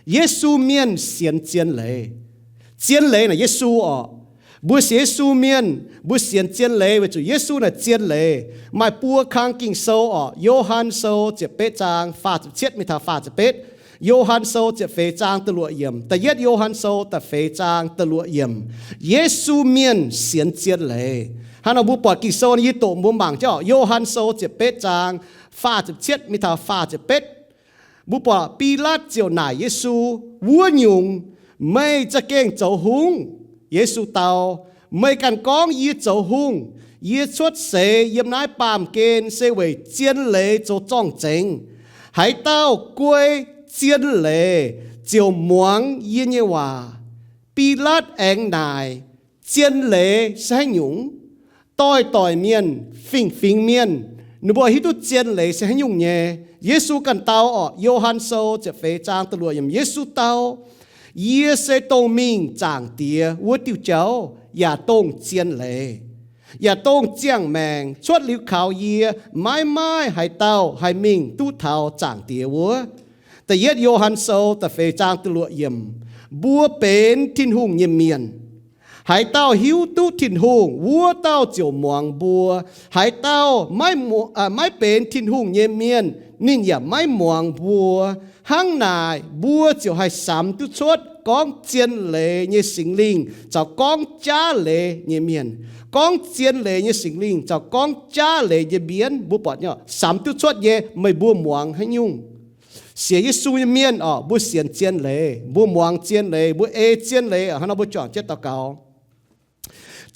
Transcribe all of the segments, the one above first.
Yesu mienh sienx zien leiz. Zien leiz naaic Yesu orqc. Mbuo sienx Yesu mienh, mbuo sienx zien leiz weic zuqc Yesu naaic zien leiz. Maaih buo kang Ging-Sou orqc, Yo^han Sou ziepc betv zaang faah ziepc cietv mingh taux faah ziepc betv, Yo^han Sou ziepc feix zaang da'luoqc yiemc, da'yietv Yo^han Sou da'feix zaang da'luoqc yiemc. Yesu mienh sienx zien leiz. Hnangv nor mbuo buatc Ging-Sou yie doqc mbuo mangc jienv orqc, Yo^han Sou ziepc betv zaang faah ziepc cietv mingh taux faah ziepc betv. Mbuo buatc Bilaatv ziouc naaic Yesu, Wuov nyungc, meih za'gengh zoux hungh? Yesu dau, Meih ganh gorngv yie zoux hungh. Yie cuotv seix yiem naaiv baamh gen se weic zien leiz zoux zorng-zengx. Haaix dauh guei zien leiz ziouc muangx yie nyei waac. Bilaatv aengx naaic, Zien leiz se haaix nyungc? Doix-doic mienh, fingx-fingx mienh, ninh mbuo hiuv duqv zien leiz se haaix nyungc nyei? Yesu ganh dau orqc, Yo^han Sou ziepc feix zaang da'luoqc yiemc, Yesu dau, Yie se dongh mingh Zaangc Diex wuov diuh jauv, yaac dongh zien leiz, yaac dongh ziangh maengc. Cuotv liuz kaux yie, maiv maaih haaix dauh haih mingh duqv taux Zaangc Diex wuov. Da'yietv Yo^han Sou da'feix zaang da'luoqc yiemc, mbuo benx Tin-Hungh nyei mienh. Haaix dauh hiuv duqv Tin-Hungh, wuov dauh ziouc muangx mbuo. Haaix dauh maiv, maiv benx Tin-Hungh nyei mienh, ninh yaac maiv muangx mbuo. Hnangv naaic, mbuo ziouc haih samx duqv cuotv gorngv zien leiz nyei Singx Lingh caux gorngv jaav leiz nyei mienh. Gorngv zien leiz nyei Singx Lingh caux gorngv jaav leiz nyei mienh, mbuo buatc nyei, samx duqv cuotv nyei, meih mbuo muangx haaix nyungc? Sienx Yesu nyei mienh orqc, mbuo sienx zien leiz, mbuo muangx zien leiz, mbuo ei zien leiz. Hnangv nor mbuo juangc jienv daux gaux.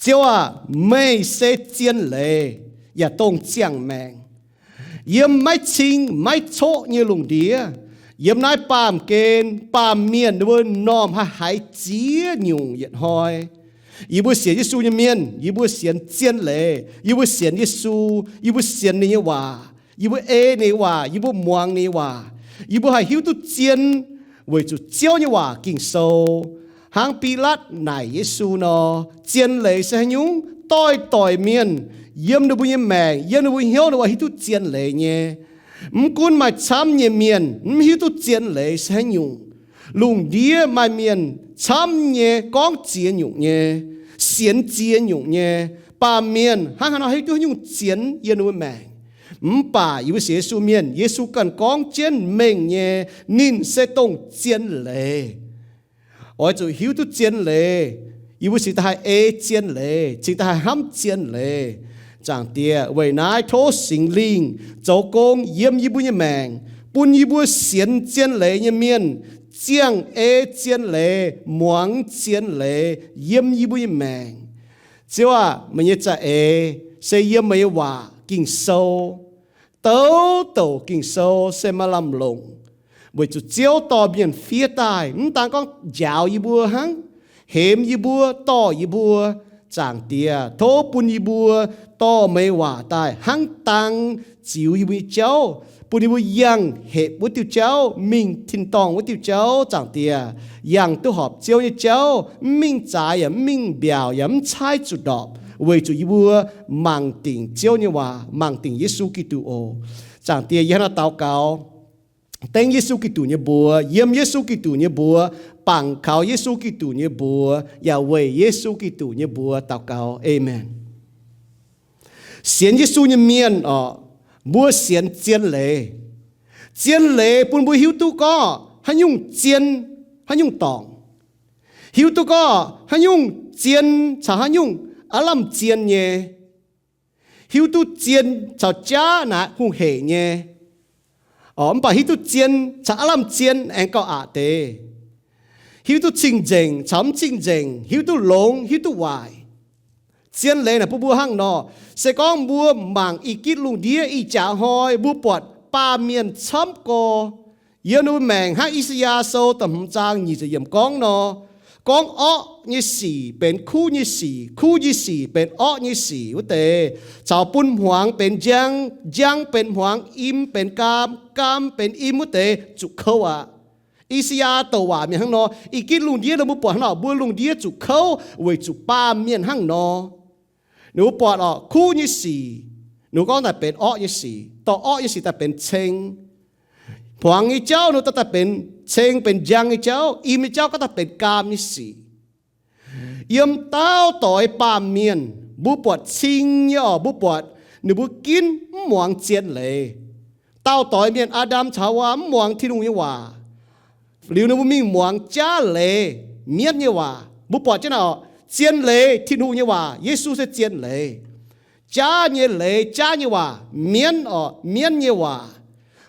Ziouv aac, meih se zien leiz yaac dongh ziangh maengc. Yiem maiv cing maiv coqv nyei lungh ndiev, yiem naaiv baamh gen baamh mienh ninh mbuo m'normh haih haiz ziex nyungc yietc hnoi. Yie mbuo sienx Yesu nyei mienh, yie mbuo sienx zien leiz, yie mbuo sienx Yesu, yie mbuo sienx ninh nyei waac, yie mbuo ei ninh nyei waac, yie mbuo muangx ninh nyei waac, yie mbuo haih hiuv duqv zien weic zuqc Ziouv nyei waac Ging-Sou, hnangv Bilaatv naaic Yesu nor, zien leiz se haaix nyungc? Doix-doic mienh, yiem ninh mbuo nyei maengc, yiem ninh mbuo hnyouv ninh mbuo hiuv duqv zien leiz nyei. Mv gunv maaih camv nyei mienh mv hiuv duqv zien leiz se haaix nyungc. Lungh ndiev maaih mienh camv nyei gorngv ziex nyungc nyei, sienx ziex nyungc nyei, baamh mienh hnangv haaix nor hiuv duqv haaix nyungc zien yiem ninh mbuo maengc? Mv baac yie mbuo sienx Yesu mienh, Yesu ganh gorngv jienv mengh nyei, ninh se dongh zien leiz. Oix zuqc hiuv duqv zien leiz, yie mbuo cingx daaih haih ei zien leiz, cingx daaih haih hnamv zien leiz. Zaangc Diex, weic naaiv tov Singx Lingh zoux gong yiem yie mbuo nyei maengc, bun yie mbuo sienx zien leiz nyei mienh ziangh ei zien leiz, muangx zien leiz yiem yie mbuo nyei maengc. Ziouv aac, meih nyei za'eix se yiem meih nyei waac Ging-Sou. Douc douc Ging-Sou se maaih lamh longc, weic zuqc Ziouv dorh mienh fiev daaih, mv daan gorngv njaaux yie mbuo hnangv, hemx yie mbuo, dorh yie mbuo. Zaangc Diex, tov bun yie mbuo dorh meih waac daaih hnangv dang ziux yie mbuo nyei jauv, bun yie mbuo yangh hepc wuov diuh jauv, mingh tin-dorngh wuov diuh jauv. Zaangc Diex, yangh duqv horpc Ziouv nyei jauv, mv mingh zaaix yaac mv mingh mbiaauc yaac mv caaiv zuqc ndorpc, weic zuqc yie mbuo mangc dingc Ziouv nyei waac, mangc dingc Yesu Giduc oc. Zaangc Diex, yie hnangv naaiv daux gaux dengv Yesu Giduc nyei mbuox, yiem Yesu Giduc nyei mbuox, bangc kaux Yesu Giduc nyei mbuox, yaac weic Yesu Giduc nyei mbuox daux gaux. Aamen. Sienx Yesu nyei mienh orqc, mbuo sienx zien leiz. Zien leiz bun mbuo hiuv duqv gorngv haaix nyungc zien, haaix nyungc dorngc. Hiuv duqv gorngv haaix nyungc zien caux haaix nyungc aav lamh zien nyei. Hiuv duqv zien caux jaav naaic hungh heic nyei. Orqc, mv baac hiuv duqv zien caux aav lamh zien aengx gauh aqc deix. Hiuv duqv cing-nzengc caux mv cing-nzengc, hiuv duqv longx, hiuv duqv waaic. Zien leiz naaic bun mbuo hnangv nor, se gorngv mbuo mangc ih gitv lungh ndiev ih jaax hnoi, mbuo buatc baamh mienh camv gorx yiem ninh mbuo maengc hnangv I^saa^yaa Sou da'hmz zaang nyic ziepc yiemc gorngv nor, gorngv orqv nyei sic benx kuv nyei sic, kuv nyei sic benx orqv nyei sic wuov deix, caux bun hmuangx benx njang, njang benx hmuangx, im benx gaam, gaam benx im wuov deix zuqc kouv aqv. I^saa^yaa douc waac mienh hnangv nor. Ih gitv lungh ndiev nor mbuo buatc hnangv nor, mbuo lungh ndiev zuqc kouv weic zuqc baamh mienh hnangv nor. Ninh mbuo buatc orqc, kuv nyei sic, ninh mbuo gorngv daaih benx orqv nyei sic, dorh orqv nyei sic daaih benx ceng. Hmuangx nyei jauv nor daaih benx ceng benx njang nyei jauv, im nyei jauv gorngv daaih benx gaam nyei sic. Yiem daauh doix baamh mienh, mbuo buatc cing nyei orqc, mbuo buatc ninh mbuo ginv mv muangx zien leiz. Daauh doix mienh, Aa^ndam caux Haawaa, mv muangx Tin-Hungh nyei waac. Liuz ninh mbuo mingh muangx jaav leiz, mienv nyei waac. Mbuo buatc jienv naaic orqc, zien leiz Tin-Hungh nyei waac, Yesu se zien leiz. Jaav nyei leiz, jaav nyei waac, mienv orqc, mienv nyei waac.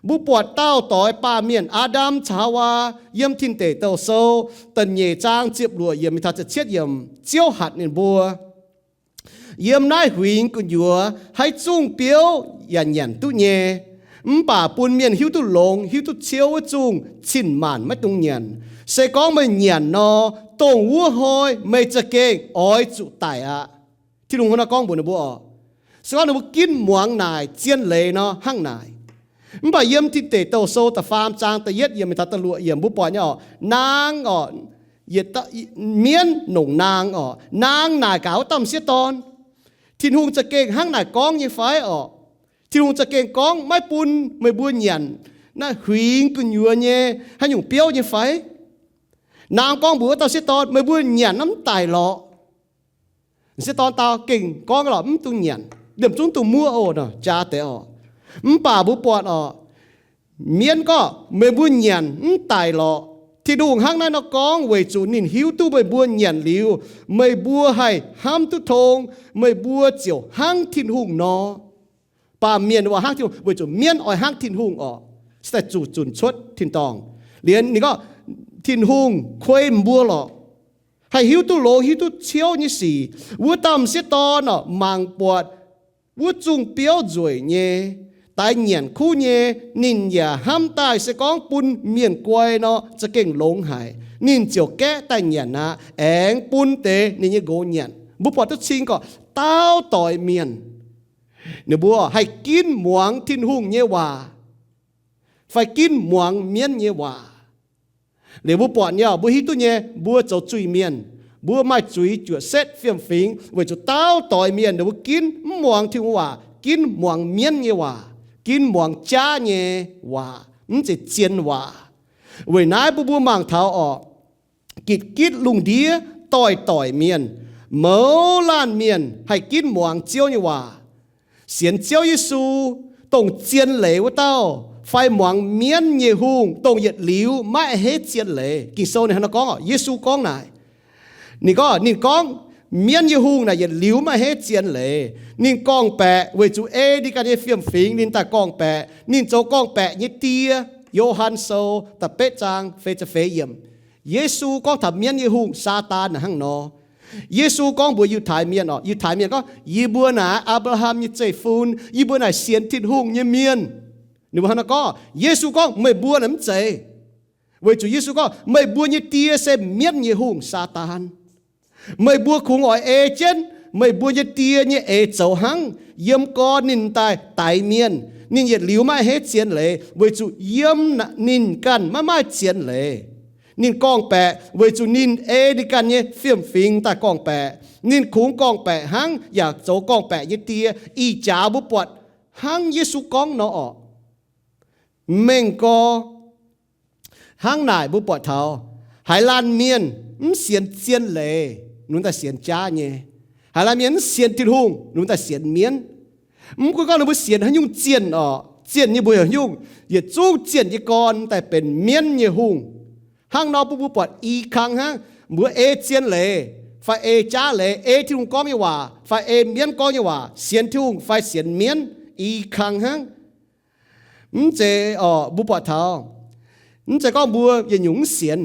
Mbuo buatc daauh doix baamh mienh, Aa^ndam caux Haawaa, yiem Tin Deic Douh Sou da'nyeic zaang ziepc luoqc yiemc mingh taux ziepc cietv yiemc, Ziouv hatc ninh mbuo, yiem naaiv huingx gu'nyuoz haaix zungh biouv yaac nyanc duqv nyei, mv baac bun mienh hiuv duqv longx, hiuv duqv ciouv wuov zungh cin-maanc maiv dungx nyanc. Se gorngv meih nyanc nor, dongh wuov hnoi meih za'gengh oix zuqc daic aqv. Tin-Hungh hnangv naaiv gorngv mbuox ninh mbuo orqc. Se gorngv ninh mbuo ginv muangx naaic zien leiz nor hnangv naaic. Mv baac yiem Tin Deic Douh Sou da'faam zaang da'yietv yiemc mingh taux da'luoqc yiemc mbuo buatc nyei orqc, naang orqc, yietc mienv nongc naang orqc, naang naaic gaax wuov dauh m'sieqv dorn, Tin-Hungh za'gengh hnangv naaic gorngv nyei fai orqc? Tin-Hungh za'gengh gorngv maiv bun meih mbuo nyanc naaiv huingx gu'nyuoz nyei haaix nyungc biouv nyei fai? Naang gorngv mbuox wuov dauh m'sieqv dorn, meih mbuo nyanc naaiv mv daic lorqc. M'sieqv dorn dau gengh gorngv lorqc, mv dungx nyanc, liemh zungv dungx muoqv oc nor, jaa deix orqc. Mv baac mbuo buatc orqc, mienv gorngv meih mbuo nyanc mv daic lorqc. Tin-Hungh hnangv naaiv nor gorngv weic zuqc ninh hiuv duqv meih mbuo nyanc liuz, meih mbuo haih hnamv duqv tong, meih mbuo ziouc hnangv Tin-Hungh nor. Baamh mienh waac hnangv Tin-Hungh weic zuqc mienv oix hnangv Tin-Hungh orqc, se daaih zuqc zunc cuotv tin-dorngh. Liuz ninh gorngv Tin-Hungh kuei mbuo lorqc, haih hiuv duqv longx hiuv duqv ciouv nyei sic. Wuov dauh m'sieqv dorn orqc, mangc buatc wuov zungh biouv nzueic nyei, daix nyanc kuv nyei, ninh yaac hnamv daaih se gorngv bun mienh guai nor za'gengh longx haic. Ninh ziouc gaeqv daaih nyanc aqv, aengx bun deix ninh nyei nqox nyanc. Mbuo buatc duqv cing gorqv daauh doix mienh, ninh mbuo haih ginv muangx Tin-Hungh nyei waac fai ginv muangx mienv nyei waac. Liuz mbuo buatc nyei, mbuo hiuv duqv nyei, mbuo zoux zuiz-mienh, mbuo maaih zuiz juoqc setv fiem-fingx weic zuqc daauh doix mienh ninh mbuo ginv mv muangx Tin-Hungh waac, ginv muangx mienv nyei waac, ginv muangx jaav nyei waac, mv zeiz zien waac. Weic naaiv bun mbuo mangc taux orqc, gitv-gitv lungh ndiev doix-doix mienh, mouz laanh mienh haih ginv muangx Ziouv nyei waac, sienx Ziouv Yesu, dongh zien leiz wuov dauh, fai muangx mienv nyei hungh, dongh yietc liuz maiv a'hneiv zien leiz. Ging-Sou ninh hnangv naaiv gorngv orqc, Yesu gorngv naaic. Ninh gorngv, ninh gorngv, mienv nyei hungh naaic yietc liuz maiv a'hneiv zien leiz. Ninh gorngv-baeqc weic zuqc ei ninh ganh nyei fiem-fingx ninh daaih gorngv-baeqc. Ninh zoux gorngv-baeqc nyei die. Yo^han Sou da'betv zaang feix ziepc feix yiemc. Yesu gorngv taux mienv nyei hungh, Saadaan, naaic hnangv nor. Yesu gorngv mbuox Yiutai Mienh orqc, Yiutai Mienh gorngv, yie mbuo naaic Apc^laa^ham nyei zeiv-fun, yie mbuo naaic sienx Tin-Hungh nyei mienh. Ninh mbuo hnangv naaiv gorngv. Yesu gorngv, meih mbuo naaic mv zeiz. Weic zuqc Yesu gorngv, meih mbuo nyei die se mienv nyei hungh, Saadaan. Meih mbuo kungx oix ei jienv meih mbuo nyei die nyei eix zoux hnangv. Yiem gorn ninh daaih daix mienh, ninh yietc liuz maiv a'hneiv zien leiz, weic zuqc yiem ninh ganh maiv maaih zien leiz. Ninh gorngv-baeqc weic zuqc ninh ei ninh ganh nyei fiem-fingx daaih gorngv-baeqc. Ninh kungx gorngv-baeqc hnangv, yaac zoux gorngv-baeqc nyei die. Ih jaax mbuo buatc hnangv Yesu gorngv nor orqc. Mengh gorx hnangv naaic mbuo buatc taux haaix laanh mienh mv sienx zien leiz, ninh daaih sienx jaav nyei. Haaix laanh mienh mv sienx Tin-Hungh, ninh daaih sienx mienv. Mv gunv gorngv ninh mbuo sienx haaix nyungc zienh orqc, zienh nyei mbuo heuc nyungc, yietc zungv zienh nyei gorn daaih benx mienv nyei hungh. Hnangv nor bun mbuo buatc i kang hnangv, mbuo ei zien leiz fai ei jaav leiz, ei Tin-Hungh gorngv nyei waac fai ei mienv gorngv nyei waac, sienx Tin-Hungh fai sienx mienv, i kang hnangv. Mv zeiz orqc, mbuo buatc taux, mv zeiz gorngv mbuo yietc nyungc mv sienx.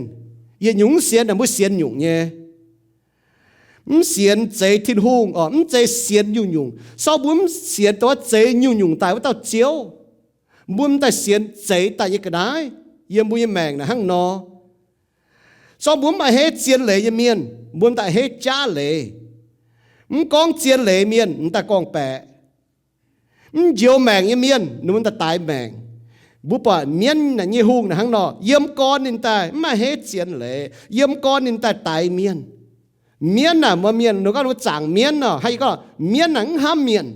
Yietc nyungc mv sienx naaic mbuo sienx nyungc nyei. Mv sienx zeix Tin-Hungh orqc, mv zeiz sienx nyungc-nyungc. Sorng mbuo mv sienx dongh wuov zeix nyungc-nyungc daaih wuov dauh Ziouv, mbuo mv daaih sienx zeix daaih nyei ga'naaiv yiem mbuo nyei maengc naaic hnangv nor. Sorng mbuo mv a'hneiv zien leiz nyei mienh, mbuo mv daaih a'hneiv jaav leiz. Mv gorngv zien leiz mienh mv daaih gorngv-baeqc. Mv njoux maengc nyei mienh ninh mbuo daaih daix maengc. Mbuo buatc mienv naaic nyei hungh naaic hnangv nor, yiem gorn ninh daaih mv a'hneiv zien leiz, yiem gorn ninh daaih daix mienh. Mienv naaic mbuo mienh ninh gorngv ninh mbuo zaangc mienv nor, hnangv yie gorngv mienv naaic mv hnamv mienh.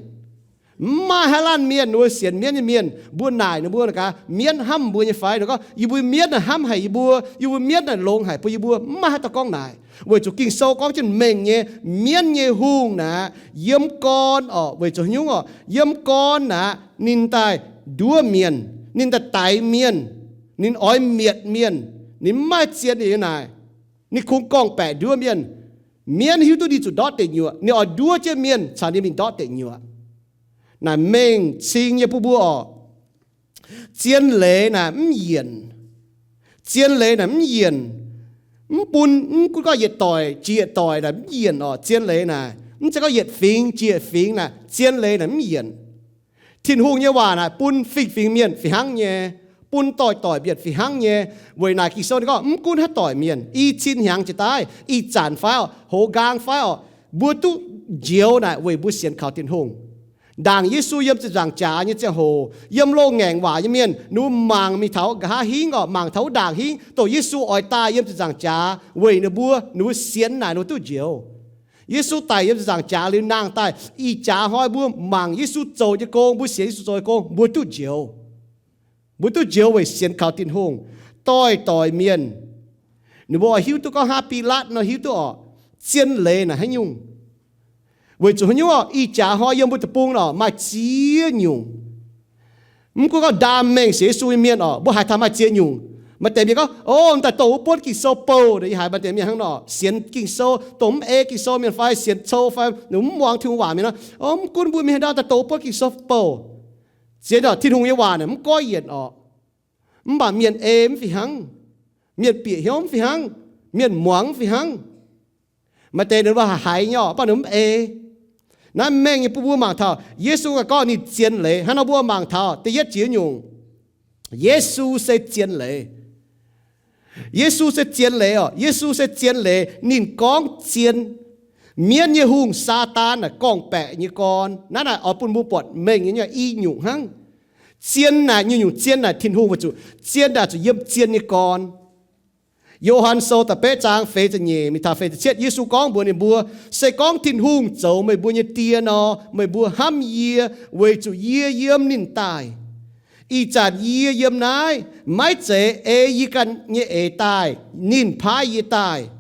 Mv maaih haaix laanh mienh, ninh mbuo sienx mienv nyei mienh, mbuo naaic ninh mbuo gaax, mienv hnamv mbuo nyei fai? Ninh gorngv, yie mbuo mienv naaic hnamv haic yie mbuo, yie mbuo mienv naaic longx haic bun yie mbuo. Mv maaih haaix dauh gorngv naaic. Weic zuqc Ging-Sou gorngv jienv mengh nyei, mienv nyei hungh naaic yiem gorn orqc. Weic zuqc haaix nyungc orqc? Yiem gorn naaic ninh daaih nduov mienh, ninh daaih daix mienh, ninh oix mietc mienh, ninh mv maaih zien nyei naaic. Ninh kungx gorngv-baeqc nduov mienh. Mienv hiuv duqv ninh zuqc ndortv deic nyuoqc, ninh oix nduov jienv mienh caux ninh mingh ndortv deic nyuoqc. Naaic mengh cing nyei bun mbuo orqc. Zien leiz naaic mv yienc. Zien leiz naaic mv yienc. Mv bun, mv gunv gorngv yietc doic jiex yietc doic naaic mv yienc orqc. Zien leiz naaic mv zeiz gorngv yietc fingx jiex yietc fingx naaic, zien leiz naaic mv yienc. Tin-Hungh nyei waac naaic bun fingx-fingx mienh fih hnangv nyei, bun doic-doic mienh fih hnangv nyei. Weic naaic Ging-Sou ninh gorngv mv gunv haaix doic mienh, i cin hnyangx jiez daaih, ih zanc fai orqc, hoz nqaang fai orqc, mbuo duqv njoux naaic weic mbuo sienx kaux Tin-Hungh. Ndaangc Yesu yiem ziepc nzaangc jaax nyei ziangh hoc, yiem loz-ngaengc waac nyei mienh ninh mbuo mangc mingh taux nqa'haav hingv orqc, mangc taux wuov ndaangc hingv, dongh Yesu oix daaih yiem ziepc nzaangc jaax weic ninh mbuo, ninh mbuo sienx naaic ninh mbuo duqv njoux. Yesu daic yiem ziepc nzaangc jaax liuz nangh daaih, ih jaax hnoi mbuo mangc Yesu zoux nyei gong, mbuo sienx Yesu zoux nyei gong, mbuo duqv njoux. Mbuo duqv njoux weic sienx kaux Tin-Hungh. Doic-doic mienh, ninh mbuo oix hiuv duqv gorngv hnangv Bilaatv nor hiuv duqv orqc, zien leiz naaic haaix nyungc. Weic zuqc haaix nyungc orqc? Ih jaax hnoi yiem mbuo deic-bung nor maaih ziex nyungc. Mv gunv gorngv ndaam mengh sienx Yesu nyei mienh orqc, mbuo haiz taux maaih ziex nyungc. Maaih deix mienh gorngv, o, daaih dongh wuov buonv Ging-Sou bouh, yie haiz maaih deix mienh hnangv nor sienx Ging-Sou, dongh mv ei Ging-Sou mienh fai sienx cou fai mv muangx Tin-Hungh waac mienh nor, o, mv gunv mbuo mienh haaix dauh daaih dongh wuov buonv Ging-Sou bouh. Zien orqc, Tin-Hungh nyei waac naaic mv goiv yienc orqc. Mv baac mienh ei mv fih hnangv. Mienh bieqc hnyouv mv fih hnangv. Mienh muangx mv fih hnangv. Maaih deix ninh mbuo haiz nyei orqc, mv baac ninh mv ei. Naaiv mengh nyei bun mbuo mangc taux Yesu ganh gorngv ninh zien leiz. Hnangv nor mbuo mangc taux da'yietv jiex nyungc, Yesu se zien leiz. Yesu se zien leiz orqc. Yesu se zien leiz. Ninh gorngv zien. Mienv nyei hungh, Saadaan, naaic gorngv-baeqc nyei gorn. Naaiv naaic oix bun mbuo buatc mengh nyei i nyungc hnangv. Zien naaic, nyungc-nyungc zien naaic Tin-Hungh, weic zuqc zien naaic zuqc yiem zien nyei gorn. Yo^han Sou da'betv zaang feix ziepc nyeic mingh taux feix ziepc cietv, Yesu gorngv mbuox ninh mbuo, se gorngv Tin-Hungh zoux meih mbuo nyei Die nor, meih mbuo hnamv yie, weic zuqc yie yiem ninh daaih. Ih zanc yie yiem naaiv, maiv zeiz ei yie ganh nyei eix daaih, ninh paaiv yie daaih.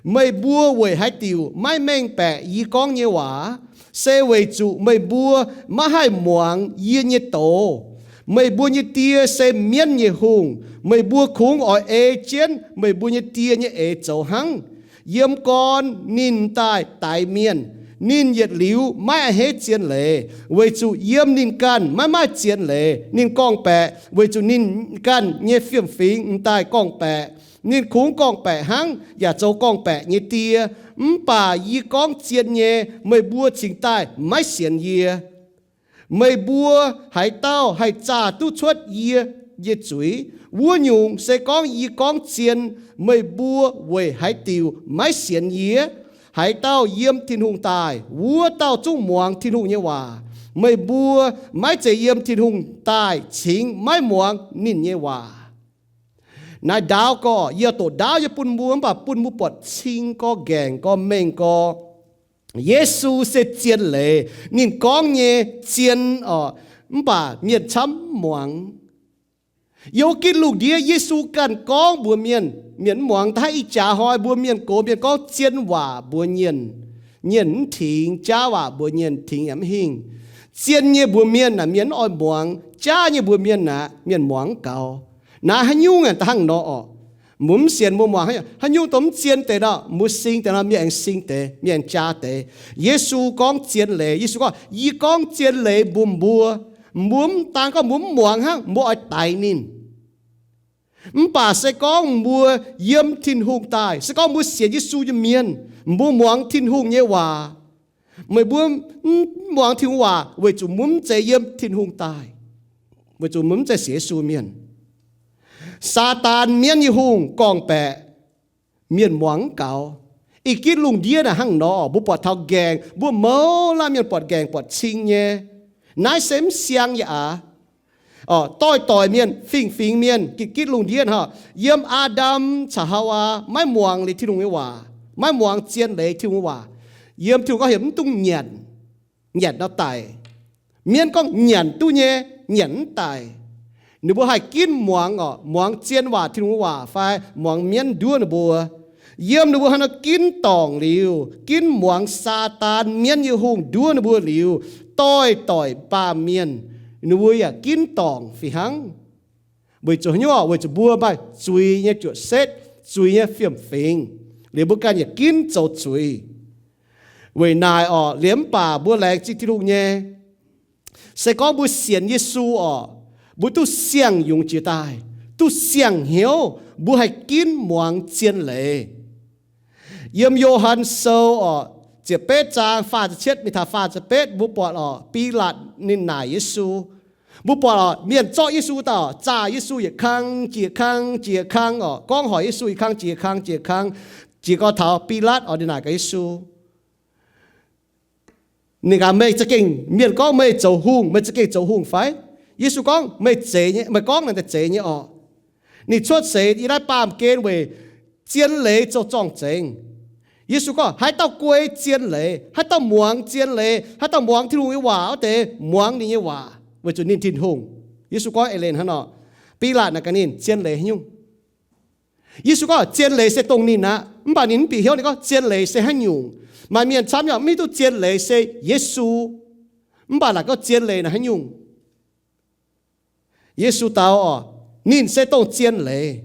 Meih mbuo weic haaix diuc maiv mengh baeqc yie gorngv nyei waac? Se weic zuqc meih mbuo maiv haih muangx yie nyei doz. Meih mbuo nyei die se mienv nyei hungh. Meih mbuo kungx oix ei jienv meih mbuo nyei die nyei eix zoux hnangv. Yiem gorn ninh daaih daix mienh, ninh yietc liuz maiv a'hneiv zien leiz, weic zuqc yiem ninh ganh maiv maaih zien leiz. Ninh gorngv-baeqc weic zuqc ninh ganh nyei fiem-fingx m'daaih gorngv-baeqc. Ninh kungx gorngv-baeqc hnangv, yaac zoux gorngv-baeqc nyei die. Mv baac yie gorngv zien nyei, meih mbuo cingx daaih maiv sienx yie. Meih mbuo haaix dauh haih zaah duqv cuotv yie nyei zuiz? Wuov nyungc, se gorngv yie gorngv zien, meih mbuo weic haaix diuc maiv sienx yie? Haaix dauh yiem Tin-Hungh daaih, wuov dauh zungv muangx Tin-Hungh nyei waac. Meih mbuo maiv zeiz yiem Tin-Hungh daaih cingx maiv muangx ninh nyei waac. Naaiv ndaauv gorx, yie doqc ndaauv yie bun mbuo, mv baac bun mbuo buatc cing gorx, nqaengc gorx, mengh gorx. Yesu se zien leiz. Ninh gorngv nyei zien orqc, mv baac mienh camv muangx. Yiem gitv lungh ndiev Yesu ganh gorngv mbuox mienh, mienh mv muangx. Da'haiv ih jaax hnoi mbuo mienh gox mienh gorngv zien waac mbuox mienh, mienh mv tingx. Jaav waac mbuox mienh, tingx yaac mv hingh. Zien nyei mbuox mienh aeqv, mienh mv oix muangx. Jaav nyei mbuox mienh aeqv, mienh muangx mv gaux. Naaiv haaix nyungc aeqv, hnangv nor orqc. Mbuo mv sienx mbuo muangx haaix nyungc, haaix nyungc dongh mv zien deix nor, mbuo sing deix nor, mienh aengx sing deix, mienh aengx jaa deix. Yesu gorngv zien leiz. Yesu gorngv, yie gorngv zien leiz mbuox mbuo. Mbuo mv daan gorngv mbuo mv muangx hnangv, mbuo oix daix ninh. Mv baac se gorngv mbuo yiem Tin-Hungh daaih, se gorngv mbuo sienx Yesu nyei mienh, mbuo muangx Tin-Hungh nyei waac. Meih mbuo mv muangx Tin-Hungh waac weic zuqc mbuo mv zeiz yiem Tin-Hungh daaih, weic zuqc mbuo mv zeiz sienx Yesu mienh. Saadaan, mienv nyei hungh, gorngv-baeqc, mienh muangx mv gaux. Ih gitv lungh ndiev naaiv hnangv nor, mbuo buatc taux nqaengc, mbuo mouz laanh mienh buatc nqaengc buatc cing nyei. Naaiv se mv siang yaac aav Doix-doix mienh, fingx-fingx mienh, gitv-gitv lungh ndiev hnangv, yiem Aa^ndam caux Haawaa maiv muangx liuz Tin-Hungh nyei waac, maiv muangx zien leiz Tin-Hungh nyei waac. Yiem Tin-Hungh gorngv heuc mv dungx nyanc, nyanc nor daic. Mienv gorngv nyanc duqv nyei, nyanc mv daic. Ninh mbuo haih ginv muangx orqc, muangx zien waac, Tin-Hungh nyei waac fai muangx mienv nduov ninh mbuo. Yiem ninh mbuo haaix nor ginv dorngc liuz, ginv muangx Saadaan mienv nyei hungh nduov ninh mbuo liuz, doix-doix baamh mienh ninh mbuo yaac ginv dorngc fih hnangv. Weic zuqc haaix nyungc orqc? Weic zuqc mbuo maaih zuiz nyei juoqc setv, zuiz nyei fiem-fingx, liuz mbuo ganh yaac ginv zoux zuiz. Weic naaic orqc, liemh mv baac mbuo laengz zingh Tin-Hungh nyei, se gorngv mbuo sienx Yesu orqc, mbuo duqv siang-yungz jiex daaih, duqv siang-hnyouv, mbuo haih ginv muangx zien leiz. Yiem Yo^han Sou orqc, ziepc betv zaang faah ziepc cietv mingh taux faah ziepc betv, mbuo buatc orqc, Bilaatc ninh naaic Yesu. Mbuo buatc orqc, mienh zorqv Yesu daaih, zaah Yesu yietc kang jiex kang jiex kang orqc, gorngv hoic Yesu yietc kang jiex kang jiex kang, jiex gau taux Bilaatc orqc, ninh naaic gaax Yesu, ninh gaax, meih za'gengh, mienh gorngv meih zoux hungh, meih za'gengh zoux hungh fai? Yesu gorngv, meih zeiz nyei, meih gorngv naaic daaih zeiz nyei orqc. Ninh cuotv seix yiem naaiv baamh gen weic zien leiz zoux zorng-zengx. Yesu gorngv, haaix dauh guei zien leiz, haaix dauh muangx zien leiz, haaix dauh muangx Tin-Hungh nyei waac wuov deix, muangx ninh nyei waac, weic zuqc ninh Tin-Hungh. Yesu gorngv eix leiz hnangv nor. Bilaatc naaic gaax ninh, zien leiz haaix nyungc? Yesu gorngv, zien leiz se dongh ninh aqv. Mv baac ninh mv bieqc hnyouv, ninh gorngv, zien leiz se haaix nyungc? Maaih mienh camv nyei mv hiuv duqv zien leiz se Yesu. Mv baac naaic gorngv zien leiz naaic haaix nyungc? Yesu dau orqc, ninh se dongh zien leiz.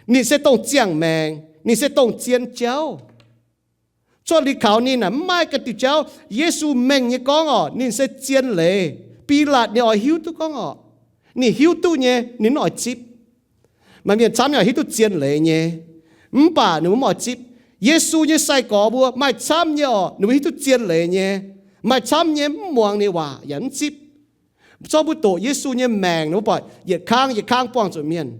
Ninh se dongh ziangh maengc. Ninh se dongh zien jauv. Cuotv liuz kaux ninh naaic mv maaih ganh diuh jauv. Yesu mengh nyei gorngv orqc, ninh se zien leiz. Bilaatc ninh oix hiuv duqv gorngv orqc, ninh hiuv duqv nyei, ninh mv oix zipv. Maaih mienh camv nyei hiuv duqv zien leiz nyei, mv baac ninh mbuo mv oix zipv. Yesu nyei sai-gorx mbuo maaih camv nyei orqc, ninh mbuo hiuv duqv zien leiz nyei. Maaih camv nyei mv muangx ninh waac yaac mv zipv. Zorqv mbuo doqc Yesu nyei maengc, ninh mbuo buatc yietc kang yietc kang buangh zuqc mienh.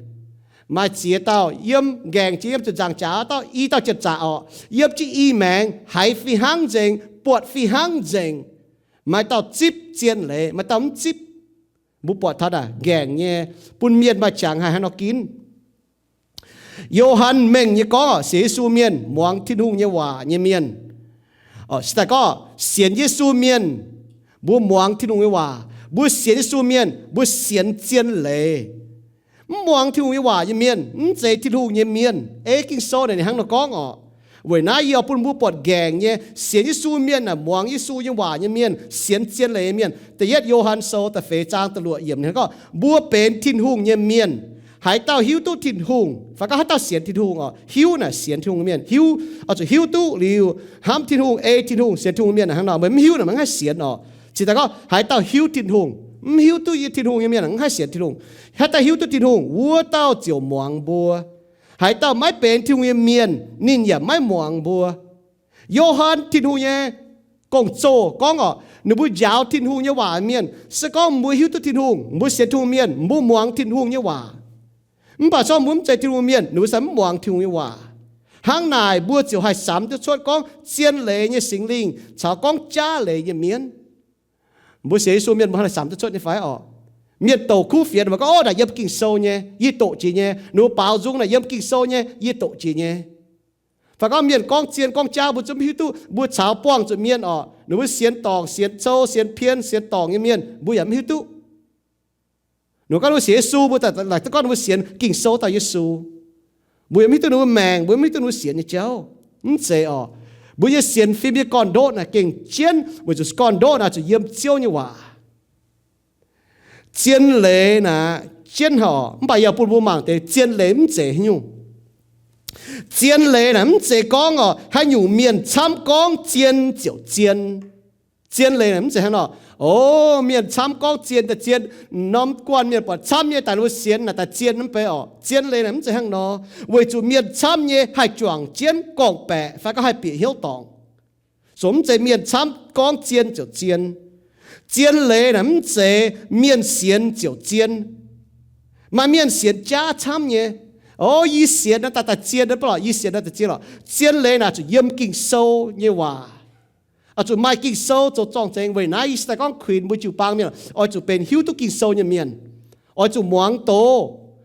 Maaih ziex dauh yiem, nqaengc jiex yiem ziepc nzaangc jaax dauh, i dauh janx-zaqc orqc, yiem jienv i maengx, haiz fih hnangv nzengc, buatc fih hnangv nzengc. Maaih dauh zipv zien leiz, maaih dauh mv zipv. Mbuo buatc taux naaic nqaengc nyei, bun mienh maaih qangx haih haaix nor ginv. Yo^han mengh nyei gorngv orqc, sienx Yesu mienh, muangx Tin-Hungh nyei waac nyei mienh. Orqc, se daaih gorngv sienx Yesu mienh, mbuo muangx Tin-Hungh nyei waac. Mbuo sienx Yesu mienh, mbuo sienx zien leiz. Mv muangx Tin-Hungh nyei waac nyei mienh mv zeiz Tin-Hungh nyei mienh. Ei Ging-Sou naaic ninh hnangv nor gorngv orqc. Weic naaiv yie oix bun mbuo buatc nqaengc nyei sienx Yesu mienh naaic, muangx Yesu nyei waac nyei mienh, sienx zien leiz nyei mienh. Da'yietv Yo^han Sou da'feix zaang da'luoqc yiemc ninh gorngv, mbuo benx Tin-Hungh nyei mienh. Haaix dauh hiuv duqv Tin-Hungh, fai gorngv haaix dauh sienx Tin-Hungh orqc, hiuv naaic sienx Tin-Hungh mienh, hiuv, oix zuqc hiuv duqv liuz hnamv Tin-Hungh, ei Tin-Hungh, sienx Tin-Hungh mienh hnangv nor. Meih mv hiuv naaic meih mv haih sienx orqc. Cingx daaih gorngv haaix dauh hiuv Tin-Hungh, mv hiuv duqv Tin-Hungh nyei mienh mv haih sienx Tin-Hungh. Haaix dauh hiuv duqv Tin-Hungh, wuov dauh ziouc muangx mbuo. Haaix dauh maiv benx Tin-Hungh nyei mienh, ninh yaac maiv muangx mbuo. Yo^han, Tin-Hungh nyei gong-zoh, gorngv orqc, ninh mbuo njaaux Tin-Hungh nyei waac mienh. Se gorngv mbuo hiuv duqv Tin-Hungh, mbuo sienx Tin-Hungh mienh, mbuo muangx Tin-Hungh nyei waac, mv baac se gorngv mbuo mv zeiz Tin-Hungh mienh, ninh mbuo se mv muangx Tin-Hungh nyei waac. Hnangv naaic mbuo ziouc haih samx duqv cuotv gorngv zien leiz nyei Singx Lingh caux gorngv jaav leiz nyei mienh. Mbuo sienx Yesu mienh mbuo haih samx duqv cuotv nyei fai orqc? Mienh douc kuv fienx mbuo gorngv, ov, naaic yiem Ging-Sou nyei, yie doqc jiex nyei. Ninh mbuo baaux nzung naaic yiem Ging-Sou nyei, yie doqc jiex nyei. Fai gorngv mienh gorngv zien gorngv jaav mbuo zungv mv hiuv duqv. Mbuo caux buangh zuqc mienh orqc, ninh mbuo sienx dorngc, sienx cou, sienx pien, sienx dorngc nyei mienh, mbuo yaac mv hiuv duqv. Ninh mbuo gorngv ninh mbuo sienx Yesu, mbuo daaih, daaih gorngv ninh mbuo sienx Ging-Sou dauh Yesu. Mbuo yaac mv hiuv duqv ninh mbuo maengc, mbuo mv hiuv duqv ninh mbuo sienx nyei jauv. Mv zeiz orqc. Mbuo nyei sienx fim nyei gorn-ndoqv naaic gengh jienv, weic zuqc gorn-ndoqv naaic zuqc yiem Ziouv nyei waac. Zien leiz naaic jienv haic, mv baac yie bun mbuo mangc deix zien leiz mv zeiz haaix nyungc. Zien leiz naaic mv zeiz gorngv orqc, haaix nyungc mienh camv gorngv zien ziouc zien. Zien leiz naaic mv zeiz hnangv nor, o, mienh camv gorngv zien daaih zien, norm guanh mienh buatc camv nyei daaih ninh mbuo sienx naaic daaih zien mv bei orqc. Zien leiz naaic mv zeiz hnangv nor, weic zuqc mienh camv nyei haih juangc jienv gorngv-baeqc fai gorngv haih bieqc hnyouv dorngc. Zoux mv zeiz mienh camv gorngv zien ziouc zien. Zien leiz naaic mv zeiz mienh sienx ziouc zien. Maaih mienh sienx jaav camv nyei. O, yie sienx naaiv daaih daaih zien, baac lorqc, yie sienx naaiv daaih zien lorqc. Zien leiz naaic zuqc yiem Ging-Sou nyei waac. Oix zuqc maaih Ging-Sou zoux zorng-zengx. Weic naaiv yie se daaih gorngv kuinx mbuo jiu-baang mienh oix zuqc benx hiuv duqv Ging-Sou nyei mienh, oix zuqc muangx doz,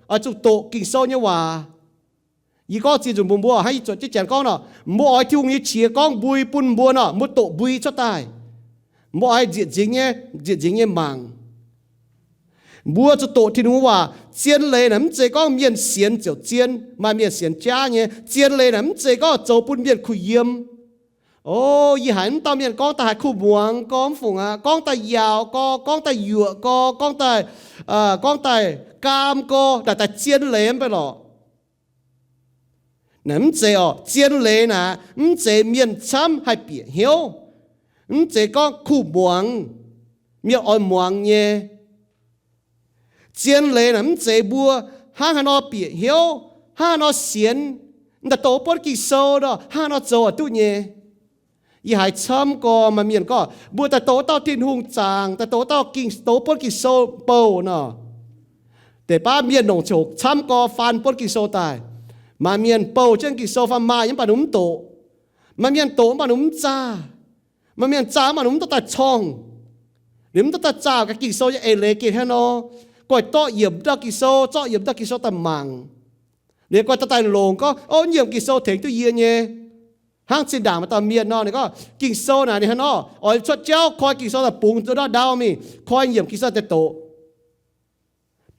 oix zuqc doqc Ging-Sou nyei waac. Yie gorngv ziex nzunc mbuox mbuo, hnangv yie zuotc jienv janx gorngv nor, mbuo oix Tin-Hungh nyei qiex gorngv mbui bun mbuo nor, mbuo doqc mbui cuotv daaih. Mbuo oix nzieqc nzingx nyei, nzieqc nzingx nyei mangc. Mbuo zuqc doqc Tin-Hungh waac. Zien leiz naaic mv zeiz gorngv mienh sienx ziouc zien, maaih mienh sienx jaav nyei. Zien leiz naaic mv zeiz gorngv zoux bun mienh kuh yiem. O, yie haiz mv dauh mienh gorngv daaih haiz kuh muangx gorx, mv fungc aqv, gorngv daaih yaauc gorx, gorngv daaih yuoqc gorx, gorngv daaih, gorngv daaih gaam gorx, naaic daaih zien leiz mv bei lorqc. Naaic mv zeiz oc. Zien leiz naaic mv zeiz mienh camv haih bieqc hnyouv. Mv zeiz gorngv kuh muangx, mienh oix muangx nyei. Zien leiz naaic mv zeiz mbuo hnangv haaix nor bieqc hnyouv, hnangv haaix nor sienx, daaih doqc buonv Ging-Sou nor, hnangv haaix nor zoux duqv nyei. Yie haiz camv gorx maaih mienh gorngv mbuo daaih doqc wuov dauh Tin-Hungh zaangc, daaih doqc wuov dauh Ging, doqc buonv Ging-Sou bouh nor. Deix baav mienh longc ziouc camv gorx faan buonv Ging-Sou daaih. Maaih mienh bouh jienv Ging-Sou faan maaih nyei mv baac ninh mv doqc. Maaih mienh doqc mv baac ninh mv zaah. Maaih mienh zaah mv baac ninh mv dorh daaih corngh. Ninh mv dorh daaih zaah gaax Ging-Sou nyei eix leiz gengh hnangv nor. Guaih dorh yiemc ndau Ging-Sou, zorqv yiemc ndau Ging-Sou daaih mangc. Liuz guaih dorh daaih longc gorngv, o, yiem Ging-Sou tengx duqv yie nyei. Hnangv zinh ndaangc maaih dauh mienh nor, ninh gorngv Ging-Sou naaic ninh hnangv nor, oix cuotv jauv koi Ging-Sou daaih bungx zuqc ndau ndau mingh, koi yiemc Ging-Sou daaih doqc.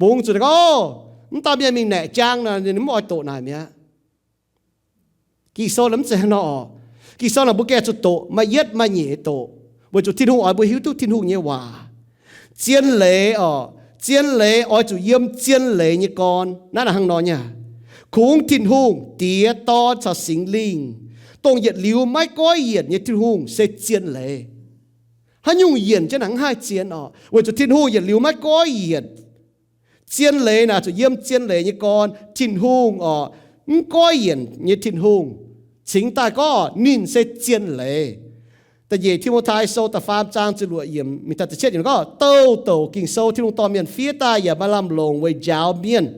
Bungx zuqc gorngv, o, mv dauh mienh mingh naeqc jaang nor, ninh mv oix doqc naaic mi'aqv. Ging-Sou naaic mv zeiz hnangv nor oc. Ging-Sou naaic mbuo gengh zuqc doqc, maaih yietv maaih nyeic doqc, weic zuqc Tin-Hungh oix mbuo hiuv duqv Tin-Hungh nyei waac. Zien leiz oc, zien leiz oix zuqc yiem zien leiz nyei gorn. Naaiv naaic hnangv nor nyei aqv. Kungx Tin-Hungh Diex, Dorn caux Singx Lingh, dongh yietc liuz maiv goiv yienc nyei Tin-Hungh se zien leiz. Haaix nyungc yienc jienv naaic mv haih zien oc, weic zuqc Tin-Hungh yietc liuz maiv goiv yienc. Zien leiz naaic zuqc yiem zien leiz nyei gorn, Tin-Hungh oc, mv goiv yienc nyei Tin-Hungh. Cingx daaih gorngv ninh se zien leiz. Da'nyeic Ti^mo^tai Sou da'faam zaang ziepc luoqc yiemc mingh taux ziepc cietv yiemc gorngv, douh douc Ging-Sou Tin-Hungh dorh mienh fiev daaih yaac maaih lamh longc weic njaaux mienh.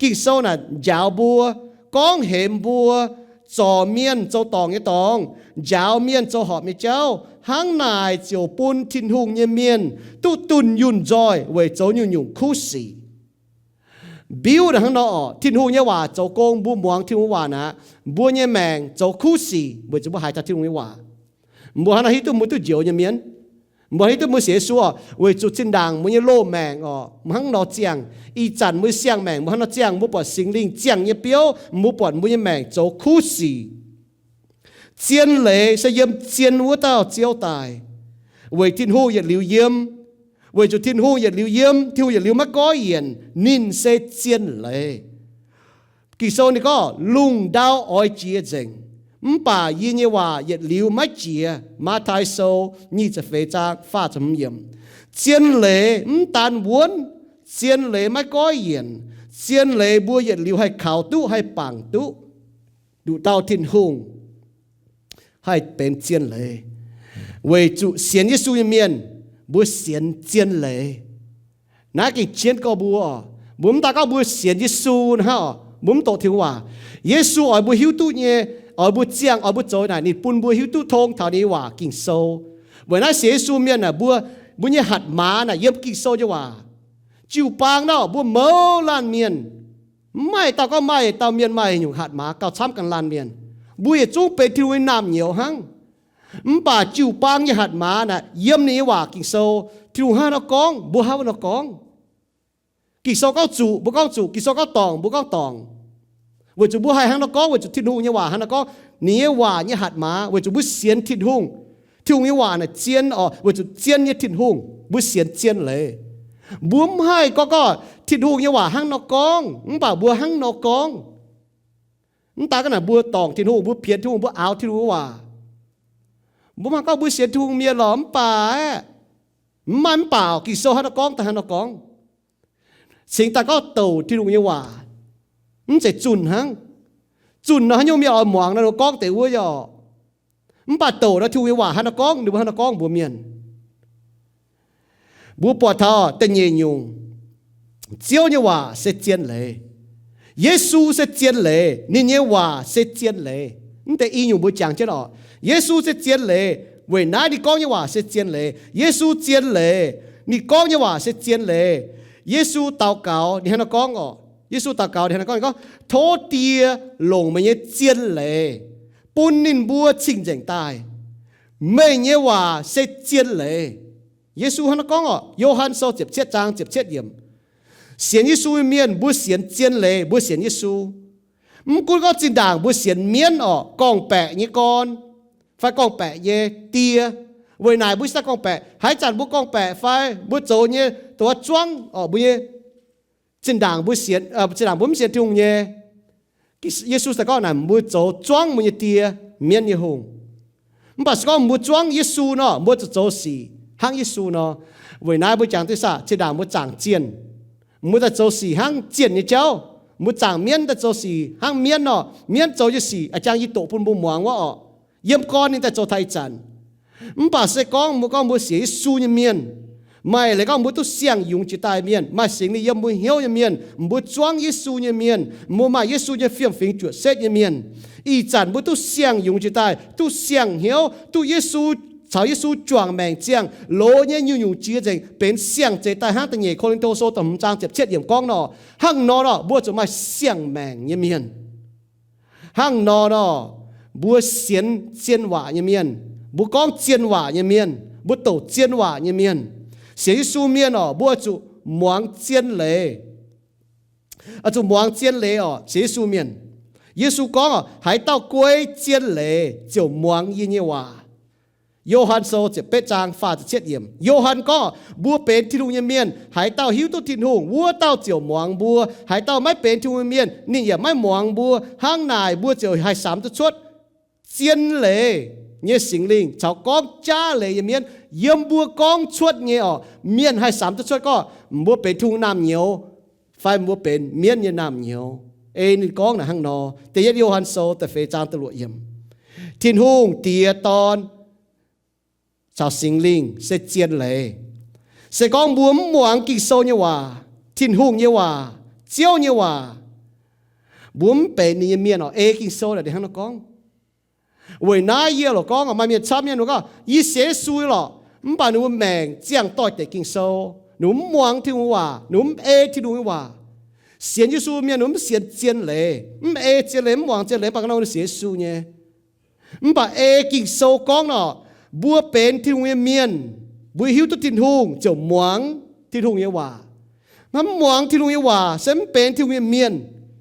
Ging-Sou naaic njaaux mbuo, gorngv hemx mbuo, zorc mienh zoux dorngc nyei dorngx, njaaux mienh zoux horpc nyei jauv. Hnangv naaic ziouc bun Tin-Hungh nyei mienh duqv dunh yunh nzoih weic zoux nyungc-nyungc kuv sic. Mbiuv naaic hnangv nor oc, Tin-Hungh nyei waac zoux gong, mbuo muangx Tin-Hungh waac naaic, mbuo nyei maengc zoux kuv sic weic zuqc mbuo haiz taux Tin-Hungh nyei waac. Mbuo hnangv nor hiuv duqv mbuo duqv njoux nyei mienh. Mbuo hiuv duqv mbuo sienx Yesu oc, weic zuqc zinh ndaangc mbuo nyei loz-maengc oc, mbuo hnangv nor ziangh. Ih zanc mbuo siang-maengc mbuo hnangv nor ziangh, mbuo buatc Singx Lingh ziangh nyei biouv, mbuo buatc mbuo nyei maengc zoux kuv sic. Zien leiz se yiem zien wuov dauh Ziouv daaih, weic Tin-Hungh yietc liuz yiem. Weic zuqc Tin-Hungh yietc liuz yiem, Tin-Hungh yietc liuz maiv goiv yienc, ninh se zien leiz. Ging-Sou ninh gorngv, lungh ndau oix jiex nzengc, mv baac yie nyei waac yietc liuz maiv jiex. Matv^tai Sou nyic ziepc feix zaang faah ziepc hmz yiemc. Zien leiz mv daan wuonv, zien leiz maiv goiv yienc. Zien leiz mbuo yietc liuz haih kaux duqv, haih bangc duqv. Nduqc dauh Tin-Hungh haih benx zien leiz. Weic zuqc sienx Yesu nyei mienh, mbuo sienx zien leiz. Naaiv gengh jienv gorx mbuo, mbuo mv daan gorngv mbuo sienx Yesu hnangv oc, mbuo mv doqc Tin-Hungh waac. Yesu oix mbuo hiuv duqv nyei, oix mbuo ziangh, oix mbuo zoux naaic, ninh bun mbuo hiuv duqv tong taux ninh nyei waac Ging-Sou. Weic naaiv sienx Yesu mienh naaic, mbuo, mbuo nyei hatc maaz naaic yiem Ging-Sou nyei waac. Jiu-baang naaiv mbuo mouz laanh mienh, mv maaih dauh gorngv maaih dauh mienh maaih nyungc hatc maaz gauh camv ganh laanh mienh. Mbuo yietc zungv benx Tin-Hungh nyei naamh nyouz hnangv. Mv baac jiu-baang nyei hatc maaz naaic yiem ninh nyei waac Ging-Sou. Tin-Hungh hnangv nor gorngv, mbuo hnangv nor gorngv. Ging-Sou gorngv zuqc, mbuo gorngv zuqc. Ging-Sou gorngv dorngc, mbuo gorngv dorngc. Weic zuqc mbuo haih hnangv nor gorngv, weic zuqc Tin-Hungh nyei waac hnangv nor gorngv. Ninh nyei waac nyei hatc maaz, weic zuqc mbuo sienx Tin-Hungh. Tin-Hungh nyei waac naaic zien oc, weic zuqc zien nyei Tin-Hungh, mbuo sienx zien leiz. Mbuo mv haih gorngv, gorngv Tin-Hungh nyei waac hnangv nor gorngv, mv baac mbuo hnangv nor gorngv. Mv daan gorngv naaic mbuo dorngc Tin-Hungh, mbuo piex Tin-Hungh, mbuo aaux Tin-Hungh nyei waac. Mbuo mv haih gorngv mbuo sienx Tin-Hungh mienh lorqc, mv baac, mv maaih mv baac Ging-Sou hnangv nor gorngv, daaih hnangv nor gorngv. Cingx daaih gorngv douc Tin-Hungh nyei waac, mv zeiz zunh hnangv. Zunh nor haaix nyungc mienh oix muangx nor, ninh gorngv deix wuov yaac. Mv baac douc nor Tin-Hungh nyei waac hnangv nor gorngv, ninh mbuo hnangv nor gorngv mbuox mienh. Mbuo buatc taux da'nyeic nyungc, Ziouv nyei waac se zien leiz. Yesu se zien leiz, ninh nyei waac se zien leiz. Mv deix i nyungc mbuo jangx jienv oc. Yesu se zien leiz, weic naaiv ninh gorngv nyei waac se zien leiz. Yesu zien leiz, ninh gorngv nyei waac se zien leiz. Yesu daux gaux ninh hnangv nor gorngv oc. Yesu daux gaux ninh hnangv nor gorngv, ninh gorngv, tov Die longc meih nyei zien leiz bun ninh mbuo cing-nzengc daaih. Meih nyei waac se zien leiz. Yesu hnangv naaiv gorngv oc, Yo^han Sou ziepc cietv zaang ziepc cietv yiemc. Sienx Yesu nyei mienh, mbuo sienx zien leiz, mbuo sienx Yesu. Mv gunv gorngv zinh ndaangc mbuo sienx mienv oc, gorngv-baeqc nyei gorn, fai gorngv-baeqc nyei die. Weic naaic mbuo cingx daaih gorngv-baeqc. Haaix zanc mbuo gorngv-baeqc fai mbuo zoux nyei dongh wuov zuangv oc, mbuo nyei zinh ndaangc mbuo sienx, zinh ndaangc mbuo mv sienx Tin-Hungh nyei. Yesu daaih gorngv naaic, mbuo zoux zuangv mbuo nyei die, mienv nyei hungh. Mv baac se gorngv mbuo zuangv Yesu nor, mbuo zuqc zoux sic hnangv Yesu nor. Weic naaiv mbuo jangx duqv saah, zinh ndaangc mbuo zaangc zienh, mbuo daaih zoux sic hnangv zienh nyei jauv. Mbuo zaangc mienv daaih zoux sic hnangv mienv nor, mienv zoux nyei sic a'jang yie doqc bun mbuo muangx wuov oc. Yiem gorn ninh daaih zoux taux ih zanc. Mv baac se gorngv mbuo gorngv mbuo sienx Yesu nyei mienh, maaih leiz gorngv mbuo duqv siang-yungz jiex daaih mienh, maaih Singx Lingh yiem mbuo hnyouv nyei mienh, mbuo zuangv Yesu nyei mienh, mbuo maaih Yesu nyei fiem-fingx juoqc setv nyei mienh, ih zanc mbuo duqv siang-yungz jiex daaih, duqv siang-hnyouv, duqv Yesu, caux Yesu juangc maengc ziangh, loz nyei nyungc-nyungc jiex nzengc, benx siang-zeix daaih hnangv da'nyeic Ko^lin^to Sou da'hmz zaang ziepc cietv yiemc gorngv nor. Hnangv nor nor, mbuo zuqc maaih siang-maengc nyei mienh. Hnangv nor nor, mbuo sienx zien waac nyei mienh, mbuo gorngv zien waac nyei mienh, mbuo douc zien waac nyei mienh, sienx Yesu mienh oc, mbuo zuqc muangx zien leiz. Zuqc muangx zien leiz oc, sienx Yesu mienh. Yesu gorngv oc, haaix dauh guei zien leiz ziouc muangx yie nyei waac. Yo^han Sou ziepc betv zaang faah ziepc cietv yiemc. Yo^han gorngv, mbuo benx Tin-Hungh nyei mienh, haaix dauh hiuv duqv Tin-Hungh, wuov dauh ziouc muangx mbuo. Haaix dauh maiv benx Tin-Hungh nyei mienh, ninh yaac maiv muangx mbuo. Hnangv naaic mbuo ziouc haih samx duqv cuotv zien leiz nyei Singx Lingh caux gorngv jaav leiz nyei mienv yiem mbuo gorngv cuotv nyei oc. Mienh haih samx duqv cuotv gorngv mbuo benx Tin-Hungh naamh nyouz fai mbuo benx mienv nyei naamh nyouz. Ei ninh gorngv naaic hnangv nor, da'yietv Yo^han Sou da'feix zaang da'luoqc yiemc. Tin-Hungh Diex, Dorn, caux Singx Lingh se zien leiz. Se gorngv mbuo mv muangx Ging-Sou nyei waac, Tin-Hungh nyei waac, Ziouv nyei waac, mbuo mv benx ninh nyei mienh oc. Ei Ging-Sou naaic ninh hnangv nor gorngv. Weic naaiv yie loc gorngv, maaih mienh camv nyei ninh gorngv, yie sienx Yesu lorqc, mv baac ninh mbuo maengc ziangh doix-dekc Ging-Sou, ninh mbuo mv muangx Tin-Hungh waac, ninh mbuo mv ei Tin-Hungh nyei waac. Sienx Yesu mienh ninh mbuo mv sienx zien leiz, mv ei zien leiz, mv muangx zien leiz, mv baac nor ninh sienx Yesu nyei. Mv baac ei Ging-Sou gorngv nor, mbuo benx Tin-Hungh nyei mienh, mbuo hiuv duqv Tin-Hungh ziouc muangx Tin-Hungh nyei waac. Mv muangx Tin-Hungh nyei waac se mv benx Tin-Hungh nyei mienh.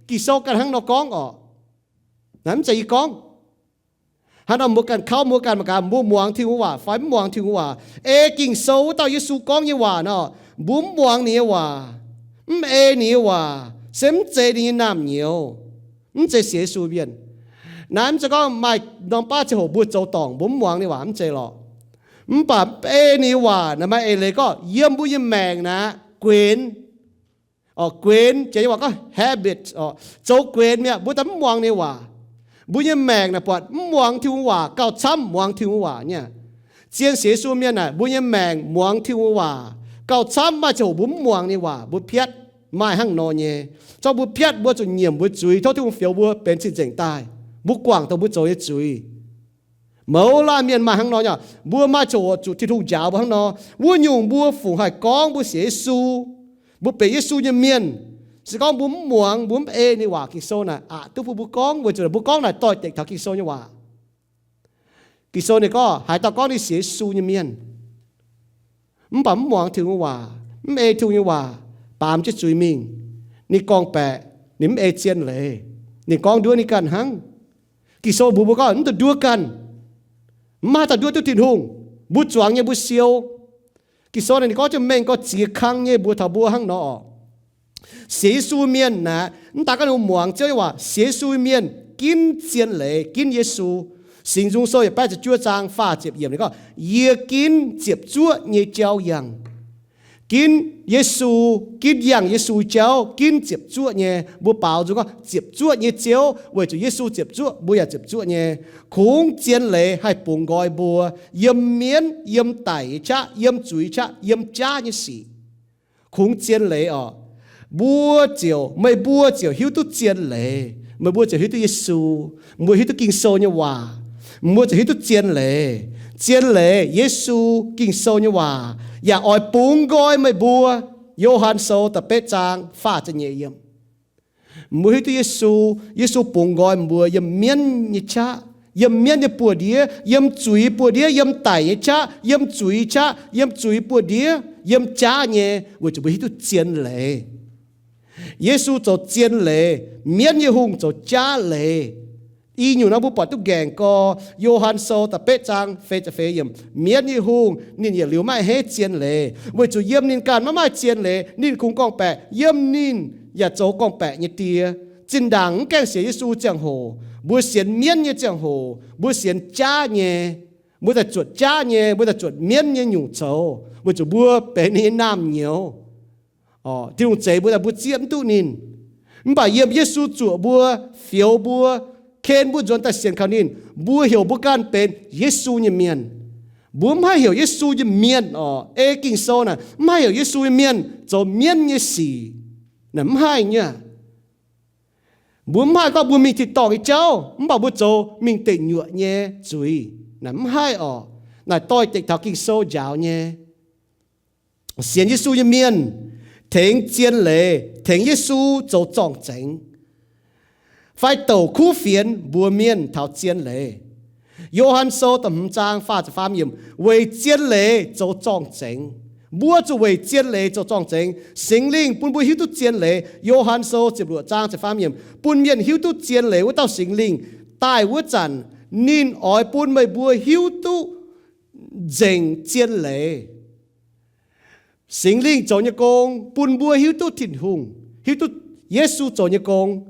Ging-Sou ganh hnangv nor gorngv oc. Naaiv mv zeiz yie gorngv. Hnangv nor mbuo ganh kauv mbuo ganh mangc gaax, mbuo muangx Tin-Hungh waac fai mv muangx Tin-Hungh waac. Ei Ging-Sou wuov dauh Yesu gorngv nyei waac nor, mbuo mv muangx ninh nyei waac, mv ei ninh nyei waac, se mv zeiz ninh nyei naamh nyouz, mv zeiz sienx Yesu mienh. Naaiv mv zeiz gorngv maaih norm baav ziangh hoc mbuo zoux dorngc mbuo mv muangx ninh waac, mv zeiz lorqc. Mv baac ei ninh nyei waac naaic maaih eix leiz gorngv yiem mbuo nyei maengc naaic guenx. Oc, guenx, janx nyei waac gorngv habit oc, zoux guenx mi'aqv, mbuo daaih mv muangx ninh nyei waac. Mbuo nyei maengc naaic buatc mv muangx Tin-Hungh waac gauh camv muangx Tin-Hungh waac nyei. Zien sienx Yesu mienh naaic, mbuo nyei maengc muangx Tin-Hungh waac gauh camv, maaih ziangh hoc mbuo mv muangx ninh nyei waac, mbuo piatv. Maaih hnangv nor nyei. Zorqv mbuo piatv, mbuo zuqc nyiemc mbuo zuiz, tov Tin-Hungh fioux mbuo benx cing-nzengc daaih, mbuo guangc dongh mbuo zoux nyei zuiz. Mouz laanh mienh maaih hnangv nor nyei. Mbuo maaih ziangh hoc zuqc Tin-Hungh njaaux mbuo hnangv nor. Wuov nyungc mbuo fungc haih gorngv mbuo sienx Yesu, mbuo benx Yesu nyei mienh, se gorngv mbuo mv muangx, mbuo mv ei ninh waac, Ging-Sou naaic aqc duqv bun mbuo gorngv, weic zuqc mbuo gorngv naaic doix-dekc taux Ging-Sou nyei waac. Ging-Sou ninh gorngv, haaix dauh gorngv ninh sienx Yesu nyei mienh, mv baac mv muangx Tin-Hungh nyei waac, mv ei Tin-Hungh nyei waac, baamz jienv zuiz mingh. Ninh gorngv-baeqc, ninh mv ei zien leiz, ninh gorngv nduov ninh ganh hnangv. Ging-Sou mbuox mbuo gorngv mv dungx nduov ganh. Mv maaih haaix dauh nduov duqv Tin-Hungh. Mbuo zuangx nyei mbuo siou. Ging-Sou naaic ninh gorngv jienv mengh gorx ziex kang nyei mbuox taux mbuo hnangv nor oc. Sienx Yesu mienh naaic, mv daaih gorngv ninh mbuo muangx Ziouv nyei waac, sienx Yesu mienh ginv zien leiz, ginv Yesu. Singx Nzung Sou yietc baeqv ziepc juov zaang faah ziepc yiemc ninh gorngv, yie ginv ziepc zuoqv nyei jauv yangh. Ginv Yesu, ginv yangh Yesu jauv, ginv ziepc zuoqv nyei. Mbuo baaux nzung gorngv ziepc zuoqv nyei Ziouv, weic zuqc Yesu ziepc zuoqv, mbuo yaac ziepc zuoqv nyei. Kungx zien leiz haih bungx nqoi mbuo yiem mienv, yiem daic nyei qaqv, yiem zuiz qaqv, yiem jaav nyei sic. Kungx zien leiz oc. Mbuo ziouc, meih mbuo ziouc hiuv duqv zien leiz. Meih mbuo ziouc hiuv duqv Yesu. Mbuo hiuv duqv Ging-Sou nyei waac. Mbuo ziouc hiuv duqv zien leiz. Zien leiz, Yesu, Ging-Sou nyei waac, yaac oix bungx nqoi meih mbuo. Yo^han Sou da'betv zaang faah ziepc nyeic yiemc. Mbuo hiuv duqv Yesu, Yesu bungx nqoi mbuo yiem mienv nyei qaqv, yiem mienv nyei buoz-ndiev, yiem zuiz buoz-ndiev, yiem daic nyei qaqv, yiem zuiz qaqv, yiem zuiz buoz-ndiev, yiem jaav nyei, weic zuqc mbuo hiuv duqv zien leiz. Yesu zoux zien leiz, mienv nyei hungh zoux jaav leiz. I nyungc nor mbuo buatc duqv nqaengc gorx, Yo^han Sou da'betv zaang feix ziepc feix yiemc, mienv nyei hungh ninh yietc liuz maiv a'hneiv zien leiz, weic zuqc yiem ninh ganh maiv maaih zien leiz. Ninh kungx gorngv-baeqc, yiem ninh yaac zoux gorngv-baeqc nyei die. Zinh ndaangc mv gaengh sienx Yesu ziangh hoc, mbuo sienx mienv nyei ziangh hoc, mbuo sienx jaav nyei, mbuo daaih zuotc jaav nyei, mbuo daaih zuotc mienv nyei nyungc zoux, weic zuqc mbuo benx ninh nyei naamh nyouz. Tin-Hungh zeix mbuo daaih mbuo zieqv mv duqv ninh. Mv baac yiem Yesu zuoqc mbuo, fioux mbuo, ken mbuo nzuonx daaih sienx kaux ninh, mbuo heuc mbuo ganh benx Yesu nyei mienh. Mbuo mv haih heuc Yesu nyei mienh oc. Ei Ging-Sou naaic mv haih heuc Yesu nyei mienh zoux mienv nyei sic. Naaic mv haih nyei. Mbuo mv haih gorngv mbuo mingh tin-dorngh nyei jauv, mv baac mbuo zoux mingh deic nyuoqc nyei zuiz. Naaic mv haih oc. Naaic doix-dekc taux Ging-Sou njaaux nyei. Sienx Yesu nyei mienh tengx zien leiz, tengx Yesu zoux zorng-zengx, fai douc kuv fienx mbuox mienh taux zien leiz. Yo^han Sou da'hmz zaang faah ziepc faam yiemc, weic zien leiz zoux zorng-zengx. Mbuo zuqc weic zien leiz zoux zorng-zengx. Singx Lingh bun mbuo hiuv duqv zien leiz. Yo^han Sou ziepc luoqc zaang ziepc faam yiemc, bun mienh hiuv duqv zien leiz wuov dauh Singx Lingh daaih wuov zanc, ninh oix bun meih mbuo hiuv duqv nzengc zien leiz. Singx Lingh zoux nyei gong bun mbuo hiuv duqv Tin-Hungh, hiuv duqv Yesu zoux nyei gong,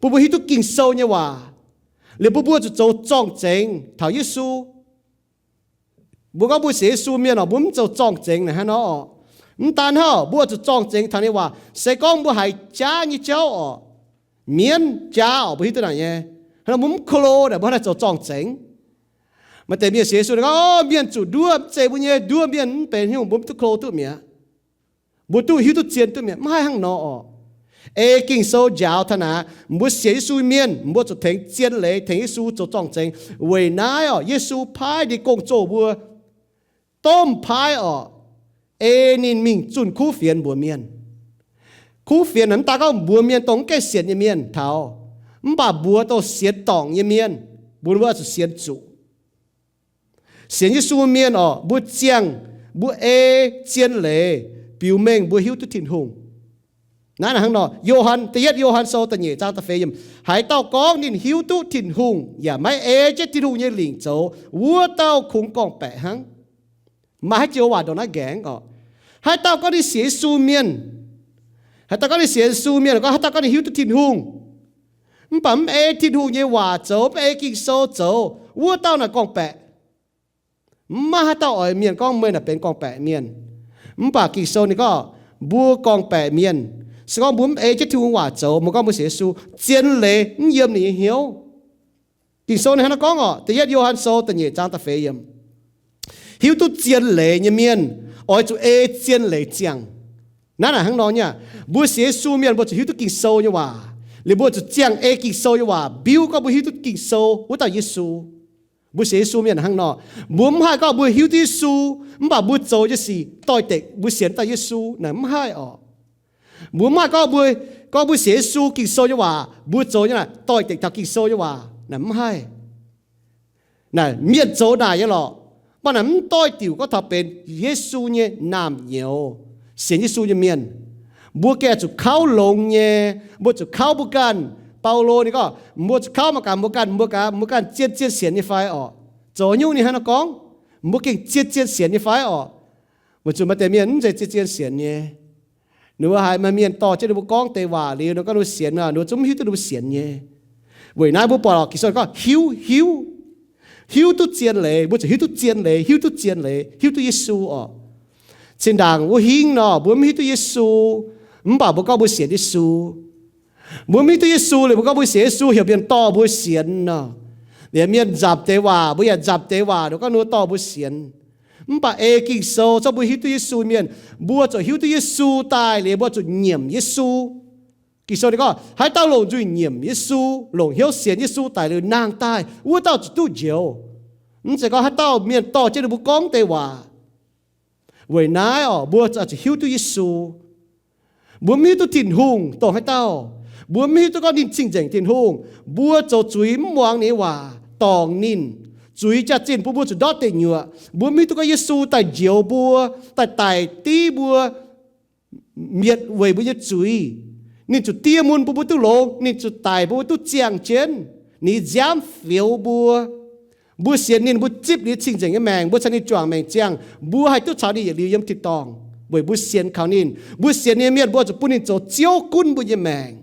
bun mbuo hiuv duqv Ging-Sou nyei waac, liuz bun mbuo zuqc zoux zorng-zengx taux Yesu. Mbuo gorngv mbuo sienx Yesu mienh oc, mbuo mv zoux zorng-zengx naaic hnangv nor oc. Mv daan hnangv, mbuo zuqc zorng-zengx taux ninh waac. Se gorngv mbuo haiz jaav nyei jauv oc, mienv jaav oc, mbuo hiuv duqv naaic nyei. Hnangv nor mbuo mv ko lo naaic, mbuo hnangv naaic zoux zorng-zengx. Maaih deix mienh sienx Yesu gorngv, mienh zuqc nduov, mv zeiz mbuo nyei, nduov mienh mv benx haaix nyungc, mbuo mv duqv ko lo duqv mi'aqv. Mbuo duqv hiuv duqv zien duqv mi'aqv. Mv haih hnangv nor oc. Ei Ging-Sou njaaux taux naaic, mbuo sienx Yesu mienh, mbuo zuqc tengx zien leiz tengx Yesu zoux zorng-zengx. Weic naaiv oc, Yesu paaiv ninh gong-zoh mbuo domh paaiv oc, ei ninh mingh zunh kuv fienx mbuox mienh. Kuv fienx naaic mv daan gorngv mbuox mienh dongh mv gaengh sienx nyei mienh taux, mv baac mbuox dongh sienx dorngc nyei mienh, mbuox mbuo oix zuqc sienx zuqc. Sienx Yesu mienh oc, mbuo ziangh, mbuo ei zien leiz biux mengh mbuo hiuv duqv Tin-Hungh. Naaiv hnangv nor, Yo^han, da'yietv Yo^han Sou da'nyeic zaang da'feix yiemc, haaix dauh gorngv ninh hiuv duqv Tin-Hungh yaac maiv ei jienv Tin-Hungh nyei lingc zoux, wuov dauh kungx gorngv-baeqc hnangv. Maaih haaix joux waac ndongc naaiv nqaengx oc? Haaix dauh gorngv ninh sienx Yesu mienh, haaix dauh gorngv ninh sienx Yesu mienh, gorngv haaix dauh gorngv ninh hiuv duqv Tin-Hungh, mv baac mv ei Tin-Hungh nyei waac zoux, mv ei Ging-Sou zoux, wuov dauh naaic gorngv-baeqc. Mv maaih haaix dauh oix mienh gorngv meih naaic benx gorngv-baeqc mienh. Mv baac Ging-Sou ninh gorngv mbuo gorngv-baeqc mienh, se gorngv mbuo mv ei jienv Tin-Hungh waac zoux, mbuo gorngv mbuo sienx Yesu, zien leiz mv yiem ninh nyei hnyouv. Ging-Sou ninh hnangv naaiv gorngv oc, da'yietv Yo^han Sou da'nyeic zaang da'feix yiemc, hiuv duqv zien leiz nyei mienh oix zuqc ei zien leiz ziangh. Naaiv naaic hnangv nor nyei aqv. Mbuo sienx Yesu mienh mbuo zuqc hiuv duqv Ging-Sou nyei waac, liuz mbuo zuqc ziangh ei Ging-Sou nyei waac mbiuv gorngv mbuo hiuv duqv Ging-Sou wuov dauh Yesu. Mbuo sienx Yesu mienh hnangv nor, mbuo mv haih gorngv mbuo hiuv duqv Yesu, mv baac mbuo zoux nyei sic doix-dekc mbuo sienx dauh Yesu naaic mv haih oc. Mbuo mv haih gorngv mbuo, gorngv mbuo sienx Yesu, Ging-Sou nyei waac mbuo zoux nyei naaic doix-dekc taux Ging-Sou nyei waac naaic mv haih. Naaic mienh zoux naaic nyei lorqc, mv baac naaic mv doix-diuc gorngv taux benx Yesu nyei naamh nyouz, sienx Yesu nyei mienh. Mbuo gengh zuqc kauv longx nyei, mbuo zuqc kauv mbuo ganh. Baulo ninh gorngv, mbuo zuqc kauv mangc gaax mbuo ganh, mbuo gaax mbuo ganh zien-zien sienx nyei fai orqc? Zoux nyungc ninh hnangv nor gorngv, mbuo gengh zien-zien sienx nyei fai orqc? Weic zuqc maaih deix mienh mv zeiz zien-zien sienx nyei. Ninh mbuo haiz maaih mienh dorh jienv ninh mbuo gorngv deix waac liuz, ninh gorngv ninh mbuo sienx, ninh mbuo zungv mv hiuv duqv ninh mbuo sienx nyei. Weic naaiv mbuo buatc oc, Ging-Sou gorngv hiuv, hiuv, hiuv duqv zien leiz, mbuo zuqc hiuv duqv zien leiz, hiuv duqv zien leiz, hiuv duqv Yesu orqc. Zinh ndaangc wuov hingv nor, mbuo mv hiuv duqv Yesu, mv baac mbuo gorngv mbuo sienx Yesu. Mbuo mv hiuv duqv Yesu liuz mbuo gorngv mbuo sienx Yesu, heuc mienh dorh mbuo sienx nor. Liuz mienh nzamc deix waac, mbuo yaac nzamc deix waac, ninh gorngv ninh mbuo dorh mbuo sienx. Mv baac ei Ging-Sou, zorqv mbuo hiuv duqv Yesu mienh, mbuo zuqc hiuv duqv Yesu daaih liuz mbuo zuqc nyiemc Yesu. Ging-Sou ninh gorngv, haaix dauh longc nzuih nyiemc Yesu, longc hnyouv sienx Yesu daic liuz nangh daaih, wuov dauh zuqc duqv njoux. Mv zeiz gorngv haaix dauh mienh dorh jienv ninh mbuo gorngv deix waac. Weic naaiv orqc, mbuo zuqc hiuv duqv Yesu. Mbuo mv hiuv duqv Tin-Hungh dongh haaix dauh. Mbuo mv hiuv duqv gorngv ninh cing-nzengc Tin-Hungh. Mbuo zoux zuiz mv muangx ninh nyei waac. dorngc ninh, zuiz jaax-zinh bun mbuo zuqc ndortv deic nyuoqc. Mbuo mv hiuv duqv gorngv Yesu daaih njoux mbuo, daaih daic div mbuo, mietc weic mbuo nyei zuiz. Ninh zuqc diev mun bun mbuo duqv longx, ninh zuqc daic bun mbuo duqv ziangh jienv, ninh nziaamv fioux mbuo. Mbuo sienx ninh, mbuo zipv ninh cing-nzengc nyei maengc, mbuo caux ninh juangc maengc ziangh, mbuo haih duqv caux ninh yietc liuz yiem tin-dorngh weic mbuo sienx kaux ninh. Mbuo sienx ninh nyei mienh, mbuo zuqc bun ninh zoux Ziouv gunv mbuo nyei maengc,